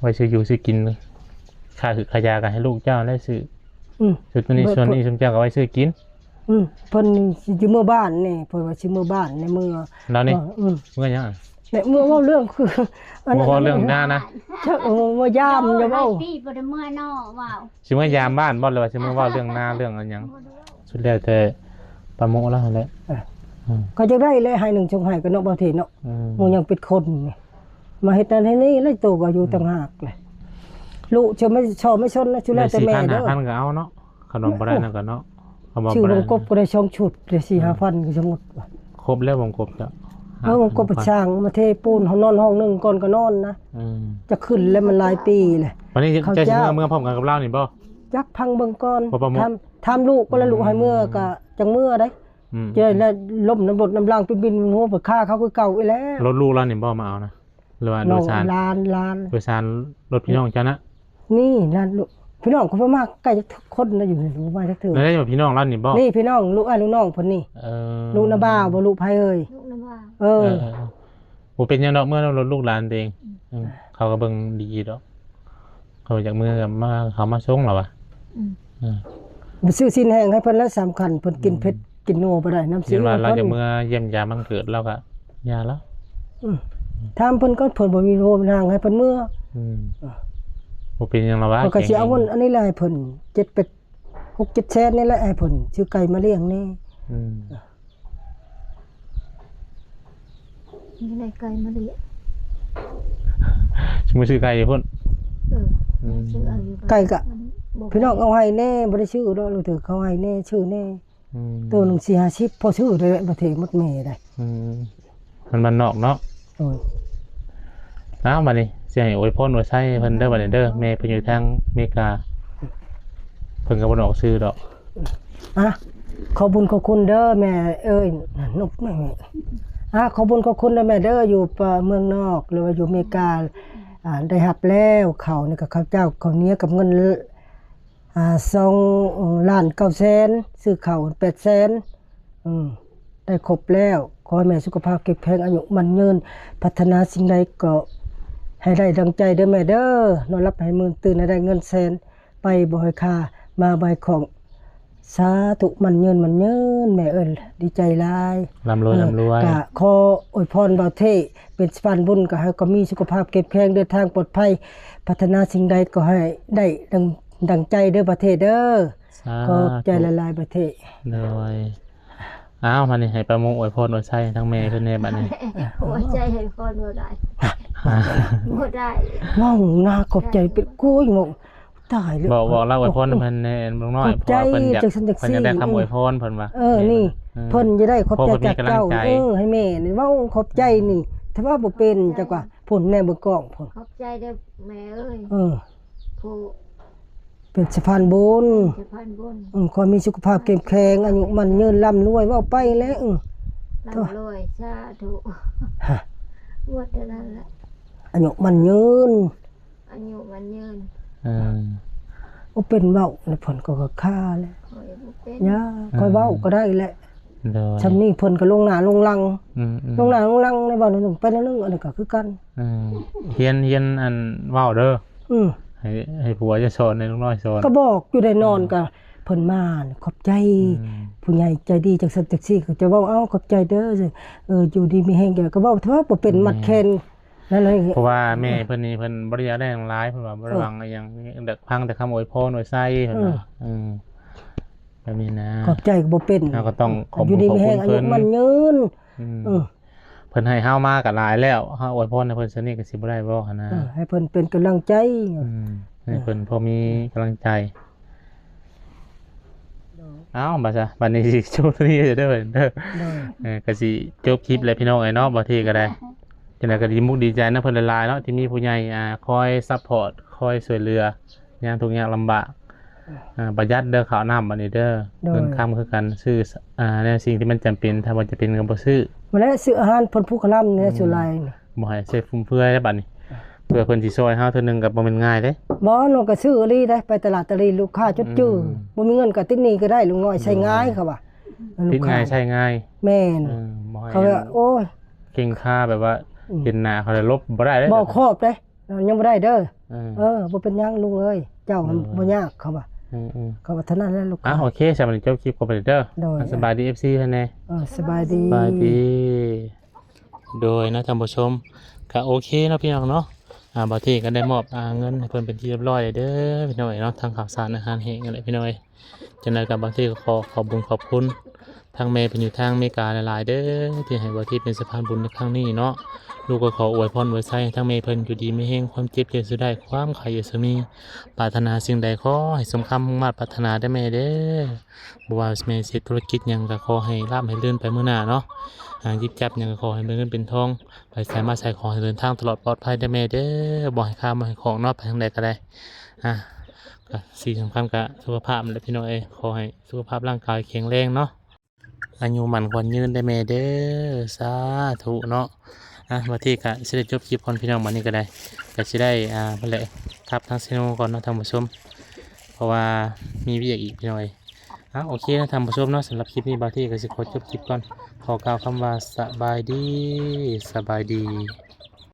ໄວ້ຊື້ຢູ່ຊື້ກິນ ຄ່າຫືກຄ່າຢາກໍໃຫ້ລູກເຈົ້າແຫຼະຊື້. ອືມ ຊື້ໂຕນີ້ ສ່ວນນີ້ຊຸມເຈົ້າກໍໄວ້ຊື້ກິນ. ອືມ ເພິ່ນຊິເມືອບ້ານນີ້ ເພິ່ນວ່າຊິເມືອບ້ານໃນເມືອ ລາວນີ້. ອືມ ເມືອຫຍັງ? ແມ່ເມືອເວົ້າເລື່ອງຄື ເມືອເວົ້າເລື່ອງນານະ. ເອີ ເມືອຢາມ ຢ່າເວົ້າ ຫຼາຍປີບໍ່ໄດ້ເມືອເນາະ ເວົ້າ ຊິເມືອຢາມບ້ານບໍ່ ຫຼືວ່າຊິເມືອເວົ້າເລື່ອງນາ ເລື່ອງອັນຫຍັງ? ສຸດແລ້ວແຕ່ປາໂມະລາວຫັ້ນແຫຼະ. ເອີ ເອີ ກໍຢາກໄດ້ແຫຼະ ໄຮ່ໜຶ່ງສອງໄຮ່ກໍເນາະ ບໍ່ເທເນາະ. ອືມ ໝູ່ຍັງເປັນຄົນນີ້ ມາເຮັດນັ້ນເຮັດນີ້ ແລ້ວໂຕກໍຢູ່ ອືມ ຕ່າງຫາກແຫຼະ. ລູກເຊື່ອໄມ່ຊໍ້ໄມ່ຊົນນະ ສຸດແລ້ວແຕ່ແມ່ເດີ. ສີ່ພັນ ຫ້າພັນ ກໍເອົາເນາະ ຂະໜົມບໍ່ໄດ້ນະກໍເນາະ. ເອີ ເຂົາບອກບໍ່ໄດ້ ຊື້ວົງກົບກໍໄດ້ສອງຊຸດ ໄດ້ສີ່ຫ້າພັນກໍສົມມຸດ. ຄົບແລ້ວວົງກົບເຈົ້າ. ເອີ ວົງກົບ ສ້າງມາເທປູນ ເຮົານອນຫ້ອງໜຶ່ງກ່ອນກໍນອນນະ. ອືມ ຈະຂຶ້ນແລ້ວ ມັນຫຼາຍປີແລ້ວ. ບາດນີ້ເຈົ້າຊິເມືອ ເມືອພ້ອມກັນກັບລາວນີ້ບໍ່? ຈັກ ຟັງເບິ່ງກ່ອນ. ຖາມ ຖາມລູກກ່ອນລະ ອືມ ລູກໃຫ້ເມືອກໍຈັ່ງເມືອໄດ໋. ອືມ ຈະໄດ້ລົ້ມນຳລົດນຳລາງ ໄປບິນຫົວໄປຄາເຂົາຄືເກົ່າອີກແລ້ວ. ລົດລູກລາວນີ້ບໍ່ມາເອົານະ ຫຼືວ່າໂດຍສານ? ຫຼານ ຫຼານ ໂດຍສານລົດພີ່ນ້ອງເຈົ້ານະ? ນີ້ລານລູກ ພີ່ນ້ອງກໍບໍ່ມາໃກ້ຈັກຄົນນະ ຢູ່ນີ້ບໍ່ມາຈັກເທື່ອ. ແລ້ວໄດ້ພີ່ນ້ອງລາວນີ້ບໍ່? ນີ້ພີ່ນ້ອງ ລູກອ້າຍລູກນ້ອງເພິ່ນນີ້. ເອີ ລູກນ້າບ່າວບໍ່ ລູກໃຜເອີຍ? ລູກນ້າບ່າວ. ເອີ ເອີ ເອີ ບໍ່ເປັນຫຍັງດອກ ເມືອນຳລົດລູກຫຼານຕົວເອງ. ອືມ ເອີ ເຂົາກໍເບິ່ງດີດອກ. ເຂົາຢາກເມືອມາ ເຂົາມາສົ່ງລະວະ. ອືມ ເອີ ໄປຊື້ຊີ້ນແຫ້ງໃຫ້ເພິ່ນລະ ສາມຄັນ ເພິ່ນກິນເຜັດ ອືມ ກິນນົວບໍ່ໄດ້ ນ້ຳຊີ. ເຫັນວ່າລາວຈະເມືອຢ້ຽມຢາມວັນເກີດລາວກະຢ່າລະ. ອືມ ຖາມເພິ່ນກ່ອນ ເພິ່ນບໍ່ມີໂທນາງໃຫ້ເພິ່ນເມືອ. ອືມ ບໍ່ເປັນຫຍັງລະວະ. ເຂົາກໍຊິເອົາເງິນອັນນີ້ລະໃຫ້ເພິ່ນ ເຈັດ ແປດ ຫົກ ເຈັດແສນນີ້ແຫຼະ ໃຫ້ເພິ່ນຊື້ໄກ່ມາລ້ຽງແດ່. ອືມ ນີ້ໄດ້ໄກ່ມາລ້ຽງ ຊິມາຊື້ໄກ່ຢູ່ພຸ້ນ. ເອີ ອືມ ຊື້ເອົາຢູ່ ໄກ່ກະ ມັນບໍ່ ພີ່ນ້ອງເອົາໃຫ້ແດ່ ບໍ່ໄດ້ຊື້ດອກ ຫຼືເຖິງເຂົາໃຫ້ແດ່ ຊື້ແດ່. ອືມ ໂຕໜຶ່ງສີ່ຫ້າສິບ ພໍຊື້ໄດ້ແຫຼະ ປະເທດໝົດແມ່ໄດ໋. ອືມ ມັນບ້ານນອກເນາະ. ໂດຍ. ອ້າວ ບັດນີ້ຊິໃຫ້ອວຍພອນອວຍໄຊໃຫ້ເພິ່ນເດີ ບັດນີ້ເດີ ແມ່ເພິ່ນຢູ່ທາງອາເມລິກາ ເພິ່ນກໍບໍ່ໄດ້ອອກຊື່ດອກ. ອ່ະ ຂອບບຸນຂອບຄຸນເດີແມ່ເອີຍ ນົກແມ່. ອ່ະ ຂອບບຸນຂອບຄຸນເດີແມ່ເດີ ຢູ່ເມືອງນອກ ຫຼືວ່າຢູ່ອາເມລິກາ ອ່າ ໄດ້ຮັບແລ້ວ ເຂົ້ານີ້ກໍເຂົ້າເຈົ້າ ເຂົ້າໜຽວກັບເງິນ ອ່າ ສອງລ້ານເກົ້າແສນ ຊື້ເຂົ້າແປດແສນ. ອືມ ໄດ້ຄົບແລ້ວ. ຂໍໃຫ້ແມ່ສຸຂະພາບເຂັ້ມແຂງ ອາຍຸໝັ້ນຍືນ ປາດຖະໜາສິ່ງໃດກໍໃຫ້ໄດ້ດັ່ງໃຈເດີແມ່ເດີ. ນອນຫຼັບໃຫ້ໝື່ນ ຕື່ນໃຫ້ໄດ້ເງິນແສນ ໄປບໍ່ໃຫ້ຄາ ມາບໍ່ໃຫ້ຂ້ອງ. ສາທຸ ໝັ້ນຍືນ ໝັ້ນຍືນ ແມ່ເອີຍ ດີໃຈຫຼາຍ ລ່ຳລວຍ ເອີ ລ່ຳລວຍ. ກະຂໍອວຍພອນບ່າວເທ ເປັນສະພານບຸນ ກໍໃຫ້ກໍມີສຸຂະພາບເຂັ້ມແຂງ ເດີນທາງປອດໄພ ປາດຖະໜາສິ່ງໃດກໍໃຫ້ໄດ້ດັ່ງ ດັ່ງໃຈເດີ ປະເທດເດີ. ສາທຸ ຂອບໃຈຫຼາຍໆ ປະເທດ. ໂດຍ. ອ້າວ ມານີ້ໃຫ້ປ້າມຸອວຍພອນອວຍໄຊໃຫ້ທາງແມ່ເພິ່ນແດ່ບັດນີ້. ອວຍໄຊໃຫ້ພອນບໍ່ໄດ້ ບໍ່ໄດ້ ເວົ້າໜ້າຂອບໃຈເປັນ ໂອ້ຍ ເວົ້າ ຕາຍແລ້ວ ບອກ ບອກລາວອວຍພອນເພິ່ນແດ່ ລຸງນ້ອຍ ເພາະວ່າເພິ່ນຢາກ ເພິ່ນຢາກໄດ້ຄຳອວຍພອນ ເພິ່ນວ່າ. ເອີ ນີ້ ເພິ່ນຈະໄດ້ຂອບໃຈຈາກເຈົ້າ. ເອີ ໃຫ້ແມ່ນີ້ເວົ້າຂອບໃຈນີ້ ຖ້າວ່າບໍ່ເປັນ ຈັກວ່າ ພຸ້ນແນ່ເບິ່ງກ້ອງພຸ້ນ. ຂອບໃຈເດີແມ່ເອີຍ. ເອີ ຜູ້ ເປັນສະພານບຸນ ສະພານບຸນ. ອືມ ຂໍໃຫ້ມີສຸຂະພາບເຂັ້ມແຂງ ອາຍຸໝັ້ນຍືນ ລ່ຳລວຍ ເວົ້າໄປແຫຼະ. ອືມ ລ່ຳລວຍ ສາທຸ. ໝົດເທົ່ານັ້ນແຫຼະ ອາຍຸໝັ້ນຍືນ ອາຍຸໝັ້ນຍືນ. ເອີ ບໍ່ເປັນເວົ້າແລ້ວ ເພິ່ນກໍຄາແຫຼະ. ຂ້ອຍບໍ່ເປັນ ຢ່າ ເອີ ຂ້ອຍເວົ້າກໍໄດ້ແຫຼະ. ໂດຍ. ຊ່ຳນີ້ເພິ່ນກໍລົງໜ້າລົງຫຼັງ ອືມໆ ລົງໜ້າລົງຫຼັງ ໄດ້ເວົ້າໜ້ອຍໜຶ່ງ ໄປໜ້ອຍໜຶ່ງ ອັນນີ້ກໍຄືກັນ. ເອີ ຮຽນ ຮຽນອັນເວົ້າເດີ. ອືມ ໃຫ້ ໃຫ້ຜົວຈະສອນ ໃຫ້ລຸງນ້ອຍສອນ. ກໍບອກຢູ່ໄດ້ ນອນ ອືມ ກໍເພິ່ນມາ ຂອບໃຈ ອືມ ຜູ້ໃຫຍ່ໃຈດີ ຈັ່ງຊັ້ນຈັ່ງຊີ້ ກໍຈະເວົ້າ ເອົາ ຂອບໃຈເດີ ເອີ ຢູ່ດີມີແຮງ. ກໍເວົ້າເຖາະ ບໍ່ເປັນ ແມ່ນ ມັດແຂນ ນັ້ນເລີຍ ເພາະວ່າແມ່ເພິ່ນນີ້ເພິ່ນບໍ່ໄດ້ຢາກໄດ້ຫຍັງຫຼາຍ ເພິ່ນວ່າບໍ່ໄດ້ຫວັງອີ່ຫຍັງ ຢາກຟັງແຕ່ຄຳອວຍພອນອວຍໄຊເພິ່ນວ່າ ເອີ ແບບນີ້ນະ ຂອບໃຈກໍບໍ່ເປັນ ເຮົາກໍຕ້ອງຂອບ ຢູ່ດີມີແຮງ ອາຍຸໝັ້ນຍືນ ເອີ ເພິ່ນໃຫ້ເຮົາມາກໍຫຼາຍແລ້ວ ເຮົາອວຍພອນໃຫ້ເພິ່ນສ່ຳນີ້ກໍຊິບໍ່ໄດ້ບໍ່ຫັ້ນນະ ເອີ ໃຫ້ເພິ່ນເປັນກຳລັງໃຈ ອືມ ໃຫ້ເພິ່ນພໍມີກຳລັງໃຈ ໂດຍ ເອົ້າ ບາດຊະ ບາດນີ້ຊິຈົບເທົ່ານີ້ເດີ ເດີ ໂດຍ ເອີ ກໍຊິຈົບຄລິບແລ້ວພີ່ນ້ອງເອີຍເນາະ ບ່າວເທກໍໄດ້ ຈັ່ງໃດກໍດີມຸກດີໃຈນຳເພິ່ນຫຼາຍໆເນາະ ທີ່ມີຜູ້ໃຫຍ່ ອ່າ ຄອຍຊັບພອດ ຄອຍຊ່ວຍເຫຼືອ ຍາມທຸກຍາກລຳບາກ ອ່າ ປະຢັດເດີ ເຂົ້ານ້ຳບັດນີ້ເດີ ໂດຍ ເງິນຄຳຄືກັນ ຊື້ ອ່າ ແນວສິ່ງທີ່ມັນຈຳເປັນ ຖ້າບໍ່ຈຳເປັນກໍບໍ່ຊື້ ມາແລ້ວ ຊື້ອາຫານເພິ່ນຜູ້ຄະລຳນີ້ ອືມ ສ່ວນຫຼາຍ ບໍ່ໃຫ້ໃຊ້ຟຸມເຟືອຍແລ້ວບັດນີ້ ເພື່ອເພິ່ນຊິຊ່ອຍເຮົາເທື່ອໜຶ່ງກໍບໍ່ແມ່ນງ່າຍເດ້ ບໍ່ ນ້ອງກໍຊື້ອີ່ຫຼີໄດ໋ ໄປຕະຫຼາດຕະລີ ລູກຄ້າຈົດຈື່ ອືມ ບໍ່ມີເງິນກໍຕິດໜີ້ກໍໄດ້ ລຸງນ້ອຍ ໃຊ້ງ່າຍ ໂດຍ ເຂົາວ່າ ເອີ ລູກຄ້າ ຕິດງ່າຍໃຊ້ງ່າຍ ແມ່ນ ເອີ ບໍ່ໃຫ້ ເຂົາວ່າ ໂອ້ຍ ເກັ່ງຄ່າ ແບບວ່າ ອືມ ເຫັນໜ້າເຂົາແລ້ວຫຼົບບໍ່ໄດ້ເດ້ ບໍ່ຄອບເດ້ ຍັງບໍ່ໄດ້ເດີ ເອີ ເອີ ບໍ່ເປັນຫຍັງລຸງເອີຍ ເຈົ້າ ເອີ ບໍ່ຍາກ ເຂົາວ່າ ອືມໆ ເຂົາວ່າເທົ່ານັ້ນແຫຼະລູກຄ້າ ອ່ະ ໂອເຄ ສຳລັບນີ້ຈົບຄລິບຂອງເພິ່ນເດີ ໂດຍ ອ່ະ ສະບາຍດີ ເອັຟຊີ ເພິ່ນແດ່ ເອີ ສະບາຍດີ ສະບາຍດີ ໂດຍເນາະທ່ານຜູ້ຊົມ ກະໂອເຄເນາະພີ່ນ້ອງເນາະ ອ່າ ບ່າວເທກໍໄດ້ມອບ ອ່າ ເງິນໃຫ້ເພິ່ນເປັນທີ່ຮຽບຮ້ອຍແລ້ວເດີ ພີ່ນ້ອງເອີຍເນາະ ທັງເຂົ້າສານອາຫານແຫ້ງນັ້ນແຫຼະພີ່ນ້ອງເອີຍ ຈັ່ງໃດກໍບ່າວເທກໍຂໍຂອບບຸນຂອບຄຸນທາງແມ່ເພິ່ນຢູ່ທາງອາເມລິກາຫຼາຍໆເດີ ທີ່ໃຫ້ບ່າວເທເປັນສະພານບຸນໃນຄັ້ງນີ້ເນາະ ລູກກໍຂໍອວຍພອນອວຍໄຊໃຫ້ທາງແມ່ເພິ່ນຢູ່ດີມີແຮງ ຄວາມເຈັບຢ່າສູ່ໄດ້ ຄວາມໄຂ້ຢ່າສູ່ມີ ປາດຖະໜາສິ່ງໃດຂໍໃຫ້ສົມຄວາມມຸ່ງມາດປາດຖະໜາເດີແມ່ເດີ. ບໍ່ວ່າແມ່ຊິເຮັດທຸລະກິດຫຍັງກໍຂໍໃຫ້ລາບໃຫ້ລື່ນໄປມື້ໜ້າເນາະ ອ່າ ຫຍິບຈັບຫຍັງກໍຂໍໃຫ້ເປັນເງິນເປັນທອງ ໄປໃສມາໃສຂໍໃຫ້ເດີນທາງຕະຫຼອດປອດໄພເດີແມ່ເດີ ບໍ່ໃຫ້ຄາບໍ່ໃຫ້ຂອງເນາະ ໄປທາງໃດກໍໄດ້ ອ່າ ກໍສິ່ງສຳຄັນກໍສຸຂະພາບແຫຼະພີ່ນ້ອງເອີຍ ຂໍໃຫ້ສຸຂະພາບຮ່າງກາຍແຂງແຮງເນາະ ອາຍຸໝັ້ນຂວັນຍືນເດີແມ່ເດີ ສາທຸເນາະ ອ່າ ບ່າວເທກໍຊິໄດ້ຈົບຄລິບກ່ອນພີ່ນ້ອງ ບັດນີ້ກໍໄດ້ ກໍຊິໄດ້ ອ່າ ພຸ້ນແຫຼະ ກັບທາງເຊໂນກ່ອນເນາະທ່ານຜູ້ຊົມ ເພາະວ່າມີວຽກອີກພີ່ນ້ອງເອີຍ ອ່າ ໂອເຄເນາະທ່ານຜູ້ຊົມເນາະ ສຳລັບຄລິບນີ້ບ່າວເທກໍຊິຂໍຈົບຄລິບກ່ອນ ຂໍກ່າວຄຳວ່າສະບາຍດີ ສະບາຍດີ.